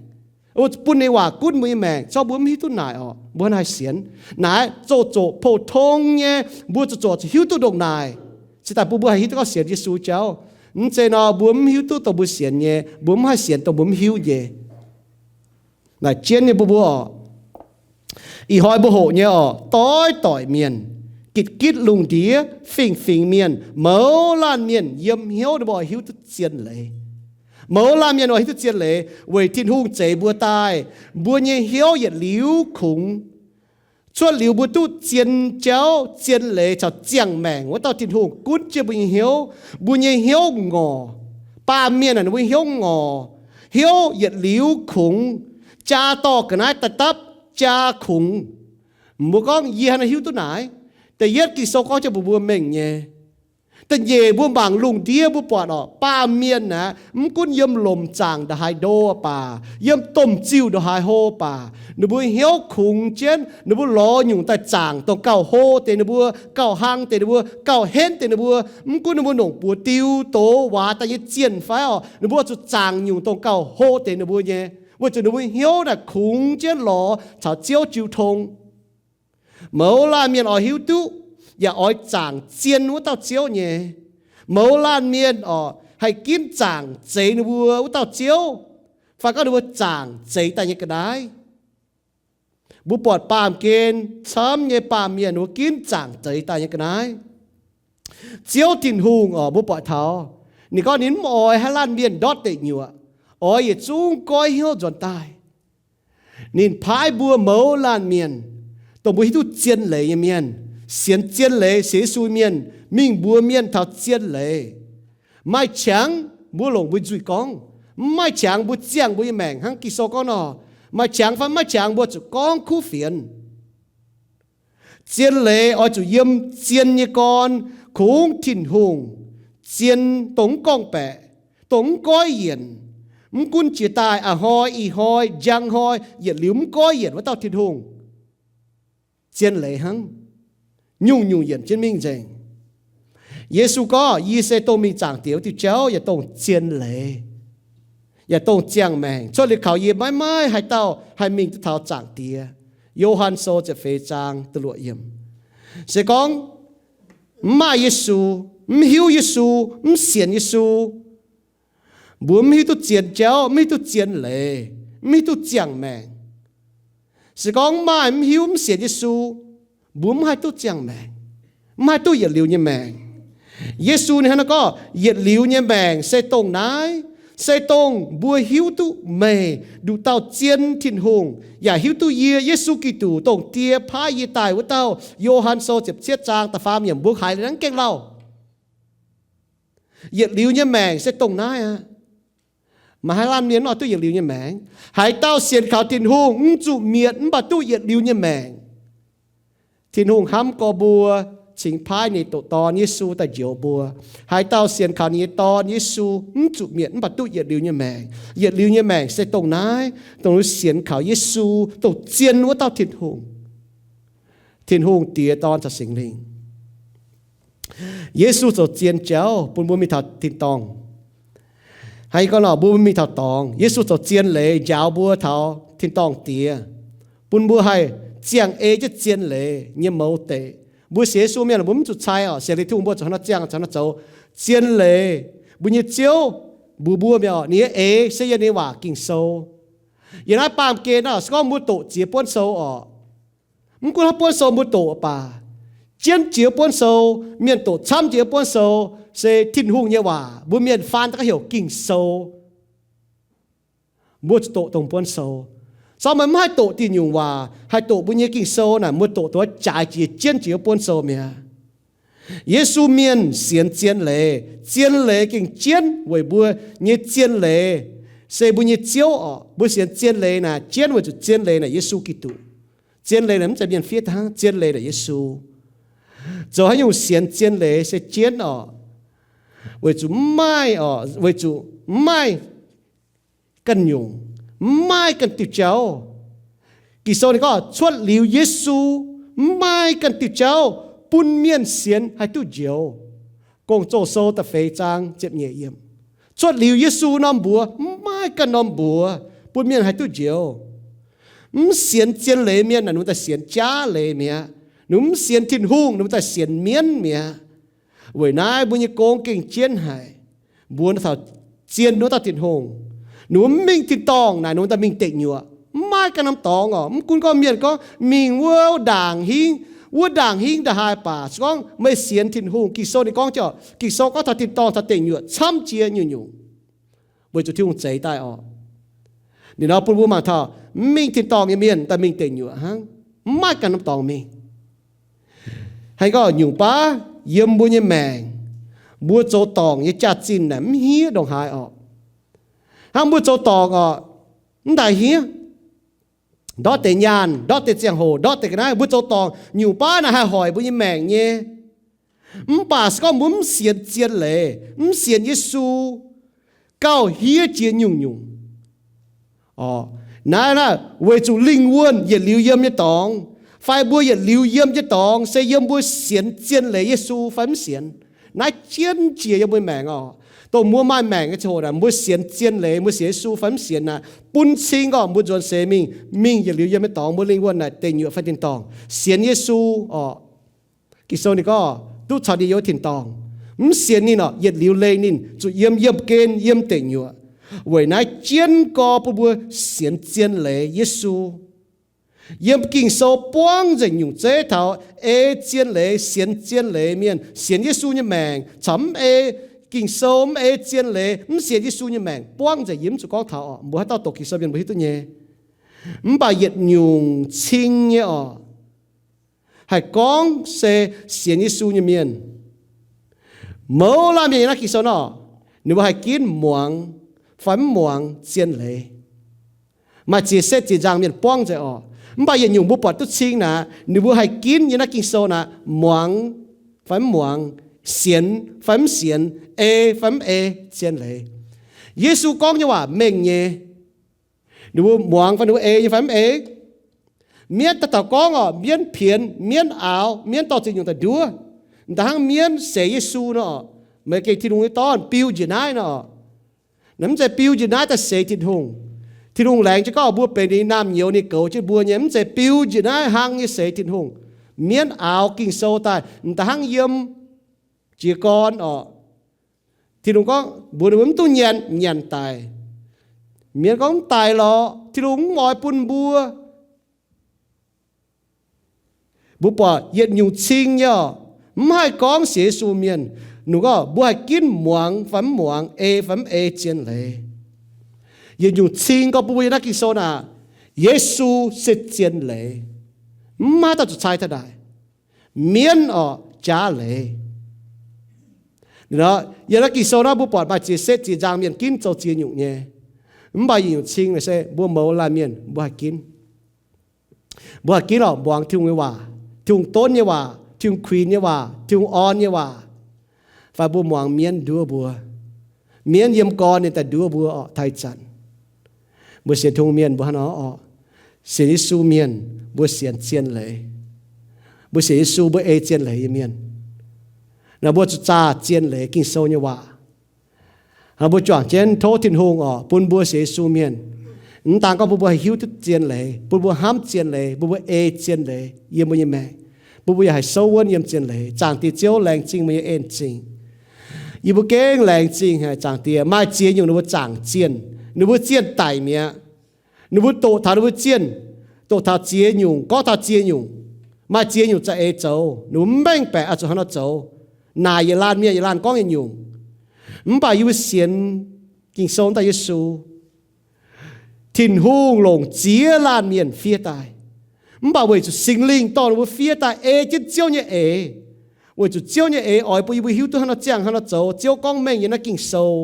bun ninh waac gunv mbuo nyei maengc. Zorqv mbuo mv hiuv duqv naaic orqc, mbuo haih sienx. Naaiv zoux zoqc pou-tong nyei, mbuo zoux zoqc hiuv duqv ndongc naaic, cingx daaih bun mbuo haih hiuv duqv gorngv sienx Yesu jauv. Mv zeiz nor mbuo mv hiuv duqv dongh mbuo sienx nyei, mbuo mv haih sienx dongh mbuo mv hiuv nyei. Naaic jienv nyei bun mbuo orqc. Ih hnoi mbuo hoqc nyei orqc, doix-doic mienh, gitv-gitv lungh ndiev, fingx-fingx mienh, mouz laanh mienh yiem hnyouv ninh mbuo oix hiuv duqv zien leiz. Mouz laanh mienh oix hiuv duqv zien leiz weic Tin-Hungh zeix mbuo daaih, mbuo nyei hnyouv yietc liuz kungx. Cuotv liuz mbuo duqv zien jauv, zien leiz caux ziangh maengc wuov dauh Tin-Hungh gunv jienv mbuo nyei hnyouv. Mbuo nyei hnyouv ngorc. Baamh mienh naaic ninh mbuo hnyouv ngorc, hnyouv yietc liuz kungx, jaa dorh ga'naaiv daaih dapv, jaa kungx. Mbuo gorngv yie haaix nor hiuv duqv naaic? Da'yietv Ging-Sou gorngv jienv mbuox mbuo mengh nyei. Da'nyeic mbuo mangc lungh ndiev mbuo buatc orqc, baamh mienh aeqv, mv gunv yiem lomc zaangc ndongc haaix ndo baac, yiem domh ziuh ndongc haaix hlo baac, ninh mbuo hnyouv kungx jienv, ninh mbuo lorz nyungc daaih zaangc dongh gauh hlo deix ninh mbuo, gauh hlang deix ninh mbuo, gauh henv deix ninh mbuo. Mv gunv ninh mbuo longc buoz diu doz waac daaih nyei zienh fai orqc, ninh mbuo zuqc zaangc nyungc dongh gauh hlo deix ninh mbuo nyei, weic zuqc ninh mbuo hnyouv naaic kungx jienv lorz caux Ziouv jiu tong. Mouz laanh mienh oix hiuv duqv yaac oix zaangc zien wuov dauh Ziouv nyei. Mouz laanh mienh orqc, haih ginv zaangc zeix ninh mbuo wuov dauh Ziouv, fai gorngv ninh mbuo zaangc zeix daaih nyei ga'naaiv. Mbuo buatc baamh gen camv nyei baamh mienh ninh mbuo ginv zaangc zeix daaih nyei ga'naaiv. Ziouv Tin-Hungh orqc, mbuo buatc taux ninh gorngv ninh mv oix haaix laanh mienh ndortv deic nyuoqc, oix yietc zungv goiv hnyouv nzuonx daaih. Ninh paaiv mbuo mouz laanh mienh, dongh mbuo hiuv duqv zien leiz nyei mienh, sienx zien leiz, sienx Yesu mienh, mingh mbuox mienh taux zien leiz. Maaih qangx mbuo longc mbuo nzuih gorngv, mv maaih qangx mbuo ziangh mbuo nyei maengc hnangv Ging-Sou gorngv nor. Maaih qangx fai mv maaih qangx mbuo zuqc gorngv kuv fienx. Zien leiz oix zuqc yiem zien nyei gorn, kungx Tin-Hungh, zien dongh mv gorngv-baeqc, dongh mv goiv yienc, mv gunv jiex daaih a'hnoi, ih hnoi, njang hnoi, yietc liuz mv goiv yienc wuov dauh Tin-Hungh. Zien leiz hnangv, nyungc-nyungc yienc jienv mingh nzengc. Yesu gorngv, yie se dongh mingh Zaangc Diex wuov diuh jauv, yaac dongh zien leiz, yaac dongh ziangh maengc. Cuotv liuz kaux yie maiv maaih haaix dauh haih mingh duqv taux Zaangc Diex. Yo^han Sou ziepc feix zaang da'luoqc yiemc. Se gorngv mv maaih Yesu, mv hiuv Yesu, mv sienx Yesu, mbuo mv hiuv duqv zien jauv, mv hiuv duqv zien leiz, mv hiuv duqv ziangh maengc. Se gorngv mv maaih mv hiuv mv sienx Yesu, mbuo mv haih duqv ziangh maengc, mv haih duqv yietc liuz nyei maengc. Yesu ninh hnangv naaiv gorngv, yietc liuz nyei maengc se dongh naaiv, se dongh mbuo hiuv duqv meih nduqc dauh zien Tin-Hungh, yaac hiuv duqv yie, Yesu Giduc, dongh Die paaiv yie daaih wuov dauh. Yo^han Sou ziepc cietv zaang da'faam yiemc, mbuo haiz liuz naaiv gengh lauh. Yietc liuz nyei maengc se dongh naaiv aqv. Maaih haaix laanh mienh mv oix duqv yietc liuz nyei maengc? Haaix dauh sienx kaux Tin-Hungh mv zuqc mietc mv baac duqv yietc liuz nyei maengc. Tin-Hungh hnamv gorx mbuo, cingx paaiv ninh doqc Dorn Yesu daaih njoux mbuo. Haaix dauh sienx kaux ninh nyei Dorn Yesu mv zuqc mietc mv baac duqv yietc liuz nyei maengc. Yietc liuz nyei maengc se dongh naaiv, dongh sienx kaux Yesu, dongh zien wuov dauh Tin-Hungh. Tin-Hungh Diex, Dorn caux Singx Lingh. Yesu zoux zien jauv bun mbuo mingh taux tin-dorngh. Hnangv gorngv nor, mbuo mingh taux dorngx, Yesu zoux zien leiz njaaux mbuo taux tin-dorngh Diex, bun mbuo haih ziangh ei jienv zien leiz nyei mouz deic. Mbuo sienx Yesu mienh mbuo mv zuqc cai orqc, sienx Tin-Hungh mbuo zuqc hnangv nor ziangh, zuqc hnangv nor zoux. Zien leiz, mbuo nyei Ziouv mbuox mbuo mi'aqv orqc, ninh nyei eix se yiem ninh nyei waac Ging-Sou. Yiem naaiv baamh gen naaiv se gorngv mbuo doqc ziex buonv sou orqc, mv gunv haaix buonv sou mbuo doqc baac, jienv jiex buonv sou, mienh doqc camv jiex buonv sou, se Tin-Hungh nyei waac, mbuo mienh faan daaih gorngv heuc Ging-Sou. Mbuo zuqc doqc dongh buonv sou. Se gorngv meih mv haih doqc diuh nyungc waac, haih doqc mbuo nyei Ging-Sou naaic, mbuo doqc duqv jaaix jiex jienv jiex buonv sou mi'aqv. Yesu mienh sienx zien leiz. Zien leiz gengh jienv weic mbuo nyei zien leiz se mbuo nyei Ziouv orqc. Mbuo sienx zien leiz naaic jienv weic zuqc zien leiz naaic Yesu Giduc. Zien leiz naaic mv zeiz mienh fiev hnangv, zien leiz naaic Yesu. Zoux haaix nyungc sienx zien leiz se jienv oc, weic zuqc mv maaih oc, weic zuqc mv maaih ganh nyungc, mv maaih ganh diuh jauv. Ging-Sou ninh gorngv cuotv liuz Yesu, mv maaih ganh diuh jauv bun mienh sienx haih duqv njoux. Gong-Zoh Sou da'feix zaang ziepc nyeic yiem. Cuotv liuz Yesu norm mbuox, mv maaih ganh norm mbuox bun mienh haih duqv njoux. Mv sienx zien leiz mienh naaic ninh mbuo daaih sienx jaav leiz mi'aqv. Ninh mv sienx Tin-Hungh, ninh mbuo daaih sienx mienv mi'aqv. Weic naaiv mbuo nyei gong gengh jienv haic. Mbuo taux zien wuov dauh Tin-Hungh, ninh mbuo mv mingh tin-dorngh naaic, ninh mbuo daaih mingh deic nyuoqc. Mv maaih ganh norm dorngx oc. Mv gunv gorngv mienh gorngv mingh wuov ndaangc hingv, wuov ndaangc hingv nda'haaix baac, se gorngv meih sienx Tin-Hungh, Ging-Sou ninh gorngv jienv, Ging-Sou gorngv taux tin-dorngh taux deic nyuoqc camv jiex nyungc-nyungc, weic zuqc Tin-Hungh zeix daaih oc. Ninh nor bun mbuo mangc taux mv mingh tin-dorngh nyei mienh daaih mingh deic nyuoqc hnangv, mv maaih ganh norm dorngx mingh. Haaix gorngv nyungc baav yiem mbuo nyei maengc, mbuo zoux dorngc nyei jaax-zinh naaic mv hniev ndongc haaix oc. Hnangv mbuo zoux dorngc oc, mv daaih hniev, ndortv deix nyaanh, ndortv deix ziangh hoc, ndortv deix ga'naaiv, mbuo zoux dorngc nyungc baav naaic haih hoic mbuo nyei maengc nyei. Mv baac se gorngv mbuo mv sienx zien leiz, mv sienx Yesu, gauh hniev jiex nyungc-nyungc. Naaiv naaic weic zuqc lingh wuonh yietc liuz yiem nyei dorngx, fai mbuo yietc liuz yiem nyei dorngx se yiem mbuo sienx zien leiz Yesu fai mv sienx. Naaiv jienv jiex yiem mbuo maengc oc. Dongh mbuo maaih maengc nyei ziangh hoc naaic, mbuo sienx zien leiz, mbuo sienx Yesu fai mv sienx naaic, bun cing gorngv mbuo nzuonx seix mingh, mingh yietc liuz yiem nyei dorngx, mbuo lingh wuonh naaic deic nyuoqc fai tin-dorngh. Sienx Yesu oc, Ging-Sou ninh gorngv duqv caux ninh yiem tin-dorngh. Mv sienx ninh oc, yietc liuz leih ninh zuqc yiem yiemh gen, yiem deic nyuoqc. Weic naaiv jienv gorx bun mbuo sienx zien leiz Yesu. Yiem Ging-Sou buangv nzengc nyungc zeiv taux ei zien leiz, sienx zien leiz mienh, sienx Yesu nyei maengc, caux mv ei Ging-Sou, mv ei zien leiz, mv sienx Yesu nyei maengc, buangv nzengc. Yie mv zuqc gorngv taux oc, mbuo haaix dauh doqc Ging-Sou mienh mbuo hiuv duqv nyei. Mv baac yietc nyungc cing nyei oc, haih gorngv se sienx Yesu nyei mienh. Mouz laanh mienh yiem naaiv Ging-Sou nor, ninh mbuo haih ginv muangx fai mv muangx zien leiz. Maaih ziex setv ziex nzangc mienh buangv nzengc oc. Mv baac yietc nyungc mbuo buatc duqv cing naaic, ninh mbuo haih ginv yiem naaiv Ging-Sou naaic muangx fai mv muangx, sienx fai mv sienx, ei fai mv ei zien leiz. Yesu gorngv nyei waac mengh nyei. Ninh mbuo muangx fai ninh mbuo ei nyei fai mv ei. Mienv daaih taux gorngv oc, mienv pienx, mienv aaux, mienv dorh ziex nyungc daaih nduov. Da'hnangv mienv seix Yesu nor, meih gengh Tin-Hungh nyei Dorn, biu njiec naaiv nor. Naaiv mv zeiz biu njiec naaiv daaih seix Tin-Hungh. Tin-Hungh laengz jienv gorngv mbuo benx ninh nyei naamh nyouz, ninh goux jienv mbuo nyei. Mv zeiz biu njiec naaiv hlang nyei seix Tin-Hungh. Mienv aaux Ging-Sou daaih, da'hnangv yiem jiez gorn oc. Tin-Hungh gorngv mbuox ninh mbuo mv duqv nyanc, nyanc daic. Mienv gorngv mv daic lorqc, Tin-Hungh mv oix bun mbuo. Mbuo buatc yietc nyungc cing nyei oc, mv haih gorngv sienx Yesu mienh, ninh gorngv mbuo haih ginv muangx fai mv muangx, ei fai mv ei zien leiz. Yietc nyungc cing gorngv bun mbuo yiem naaiv Ging-Sou naaic, Yesu se zien leiz, mv maaih dauh zuqc cai taux naaic. Mienv oc, jaav leiz. Yiem naaiv Ging-Sou naaiv mbuo buatc maaih ziex setv ziex nzangc mienh ginv zoux ziex nyungc nyei. Mv baac yietc nyungc cing naaic se mbuo mouz laanh mienh mbuo haih ginv. Mbuo haih ginv oc, muangx Tin-Hungh nyei waac, Tin-Hungh donv nyei waac, Tin-Hungh kuinx nyei waac, Tin-Hungh orn nyei waac. Fai mbuo muangx mienv nduov mbuo. Mienv yiem gorn ninh daaih nduov mbuo oc, taux ih zanc. Mbuo sienx Tin-Hungh mienh mbuo hnangv nor oc. Sienx Yesu mienh mbuo sienx zien leiz. Mbuo sienx Yesu mbuo ei zien leiz nyei mienh. Naaiv mbuo zuqc zaah zien leiz Ging-Sou nyei waac. Hnangv mbuo juangc jienv tov Tin-Hungh oc, bun mbuo sienx Yesu mienh, mv daan gorngv bun mbuo haih hiuv duqv zien leiz, bun mbuo hnamv zien leiz, bun mbuo ei zien leiz yiem mbuo nyei maengc, bun mbuo yaac haih souv wuonv yiem zien leiz. Zaangc Diex Ziouv, laengz zingh meih nyei en zingh. Yie mbuo gengh laengz zingh haic, Zaangc Diex. Maaih ziex nyungc ninh mbuo zaangc zienh, ninh mbuo zienh daic mi'aqv. Ninh mbuo doqc taux ninh mbuo zienh, doqc taux ziex nyungc, gorngv taux ziex nyungc. Maaih ziex nyungc za'eix zoux, ninh mbuo mv mengh baeqc oix zuqc hnangv haaix nor zoux. Naaic yietc laanh mienh, yietc laanh gorngv yietc nyungc. Mv baac yie mbuo sienx Ging-Sou daaih Yesu, Tin-Hungh longc ziex laanh mienh fiev daaih. Mv baac weic zuqc Singx Lingh dorh ninh mbuo fiev daaih ei jienv Ziouv nyei eix. Weic zuqc Ziouv nyei eix oix bun yie mbuo hiuv duqv hnangv haaix nor ziangh, hnangv haaix nor zoux. Ziouv gorngv mengh yiem naaiv Ging-Sou.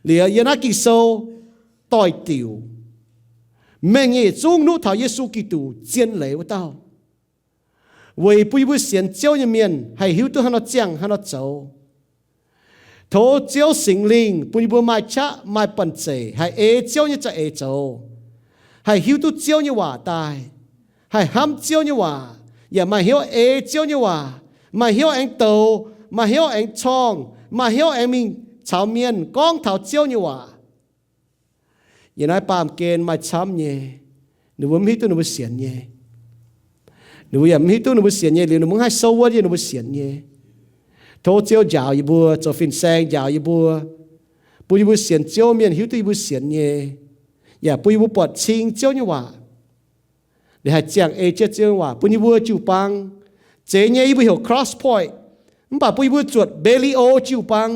Liuz yiem naaiv Ging-Sou doix-diuc, Mengh nyei yietc zungv nuqv taux Yesu Giduc zien leiz wuov dauh, weic bun yie mbuo sienx Ziouv nyei mienh haih hiuv duqv hnangv nor ziangh hnangv nor zoux. Tov Ziouv Singx Lingh bun yie mbuo maaih qaqv maaih banh zeic haih ei Ziouv nyei za'eix zoux, haih hiuv duqv Ziouv nyei waac daaih, haih hnamv Ziouv nyei waac, yaac maaih hnyouv ei Ziouv nyei waac, maaih hnyouv aengx douz, maaih hnyouv aengx corngh, maaih hnyouv aengx mingh caux mienh gorngv taux Ziouv nyei waac. Yiem naaiv baamh gen maaih camv nyei, ninh mbuo mv hiuv duqv ninh mbuo sienx nyei. Ninh mbuo yaac mv hiuv duqv ninh mbuo sienx nyei liuz, ninh mbuo mv haih sou wuonv yiem ninh mbuo sienx nyei. Tov Ziouv njaaux yie mbuo, zoux fin-saeng njaaux yie mbuo, bun yie mbuo sienx Ziouv mienh hiuv duqv yie mbuo sienx nyei, yaac bun yie mbuo buatc cing Ziouv nyei waac. Liuz haih ziangh ei jienv Ziouv nyei waac bun yie mbuo jiu-baang. Zeiz nyei, yie mbuo heuc Cross Point, mv baac bun yie mbuo zuotc Mbe^li^o jiu-baang.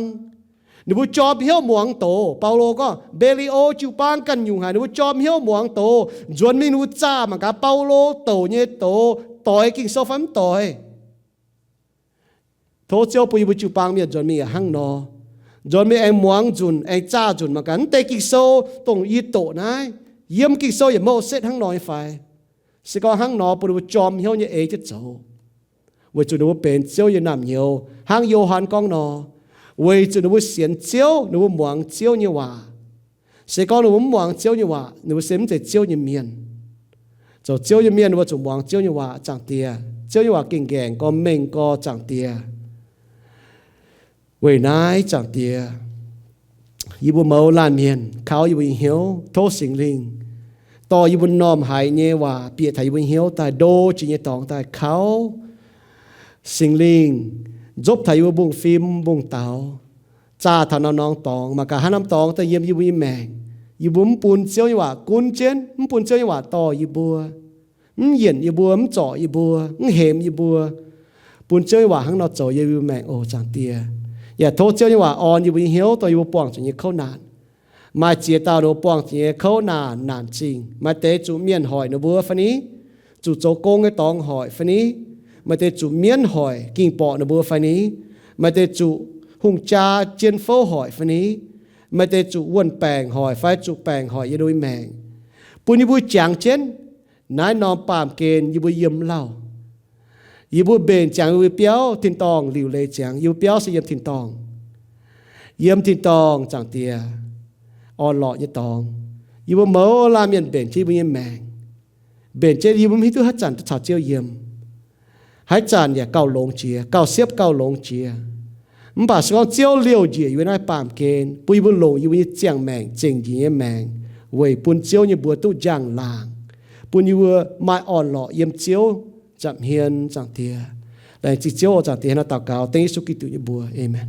Ninh mbuo jorm hnyouv muangx doz. Baulo gorngv Mbe^li^o jiu-baang ganh nyungc haic, ninh mbuo jorm hnyouv muangx doz. Nzuonx mingh ninh mbuo zaah mangc gaax Baulo douc nyei doz doix Ging-Sou fai mv doix. Tov Ziouv bun yie mbuo jiu-baang mienh nzuonx mingh yaac hnangv nor. Nzuonx mingh aengx muangx nzunc, aengx zaah nzunc mangc gaax naaiv deix Ging-Sou dongh yie doqc naaiv, yiem Ging-Sou yietc mouh setv hnangv nor nyei fai. Se gorngv hnangv nor, bun ninh mbuo jorm hnyouv nyei ei jienv zoux, weic zuqc ninh mbuo benx Ziouv nyei naamh nyouz, hnangv Yo^han gorngv nor, weic zuqc ninh mbuo sienx Ziouv, ninh mbuo muangx Ziouv nyei waac. Se gorngv ninh mbuo mv muangx Ziouv nyei waac, ninh mbuo se mv zeiz Ziouv nyei mienh. Zoux Ziouv nyei mienh, ninh mbuo zuqc muangx Ziouv nyei waac, Zaangc Diex. Ziouv nyei waac gengh nqaengc gorx, mengh gorx, Zaangc Diex. Weic naaiv, Zaangc Diex, yie mbuo mouz laanh mienh kaux yie mbuo nyei hnyouv, tov Singx Lingh dorh yie mbuo m'normh haiz nyei waac bieqc taux yie mbuo nyei hnyouv daaih, ndo jiex nyei dorngx daaih kaux Singx Lingh nzopv taux yie mbuo mbungv-fim mbungv-daux, zaah taux norm-norm dorngx, mangc gaax haaix norm dorngx daaih yiem yie mbuo nyei maengc, yie mbuo mv bun Ziouv nyei waac gunv jienv, mv bun Ziouv nyei waac dorh yie mbuo, mv yienc yie mbuo, mv zorc yie mbuo, mv hemx yie mbuo, bun Ziouv nyei waac hnangv nor zoux yiem yie mbuo maengc oc, Zaangc Diex. Yaac tov Ziouv nyei waac orn yie mbuo nyei hnyouv, dongh yie mbuo buangh zuqc nyei kouv naanc. Maaih ziex dauh ninh mbuo buangh zuqc nyei kouv naanc naanc zingh. Maaih deix zuqc mienh hoic ninh mbuo fai ni, zuqc zoux gong nyei dorngx hoic fai ni, maaih deix zuqc mienv hoic ging-borqc ninh mbuo fai ni, maaih deix zuqc hungh jaa jien fouv hoic fai ni, maaih deix zuqc wuon-baengc hoic fai zuqc baengc hoic yiem ninh mbuo nyei maengc, bun yie mbuo jangx jienv naaiv norm baamh gen yie mbuo yiem lauh. Yie mbuo mbenc ziangx yie mbuo biauv tin-dorngh liuc leiz ziangx, yie mbuo biauv se yiem tin-dorngh. Yiem tin-dorngh, Zaangc Diex, orn-lorqc nyei dorngx. Yie mbuo mouz laanh mienh mbenc jienv yie mbuo nyei maengc, mbenc jienv yie mbuo mv hiuv duqv haaix zanc duqv caux Ziouv yiem. Haaix zanc yaac gauh longx jiex, gauh siepv gauh longx jiex. Mv baac se gorngv Ziouv liouh njiec yie mbuo naaiv baamh gen, bun yie mbuo longc yie mbuo nyei ziangh maengc, zingh njiec nyei maengc, weic bun Ziouv nyei mbuox duqv njang-laangc, bun yie mbuo maaih orn-lorqc yiem Ziouv nza'hmien, Zaangc Diex. Laengz zingh Ziouv oc, Zaangc Diex. Hnangv naaiv daux gaux dengv Yesu Giduc nyei mbuox. Aamen.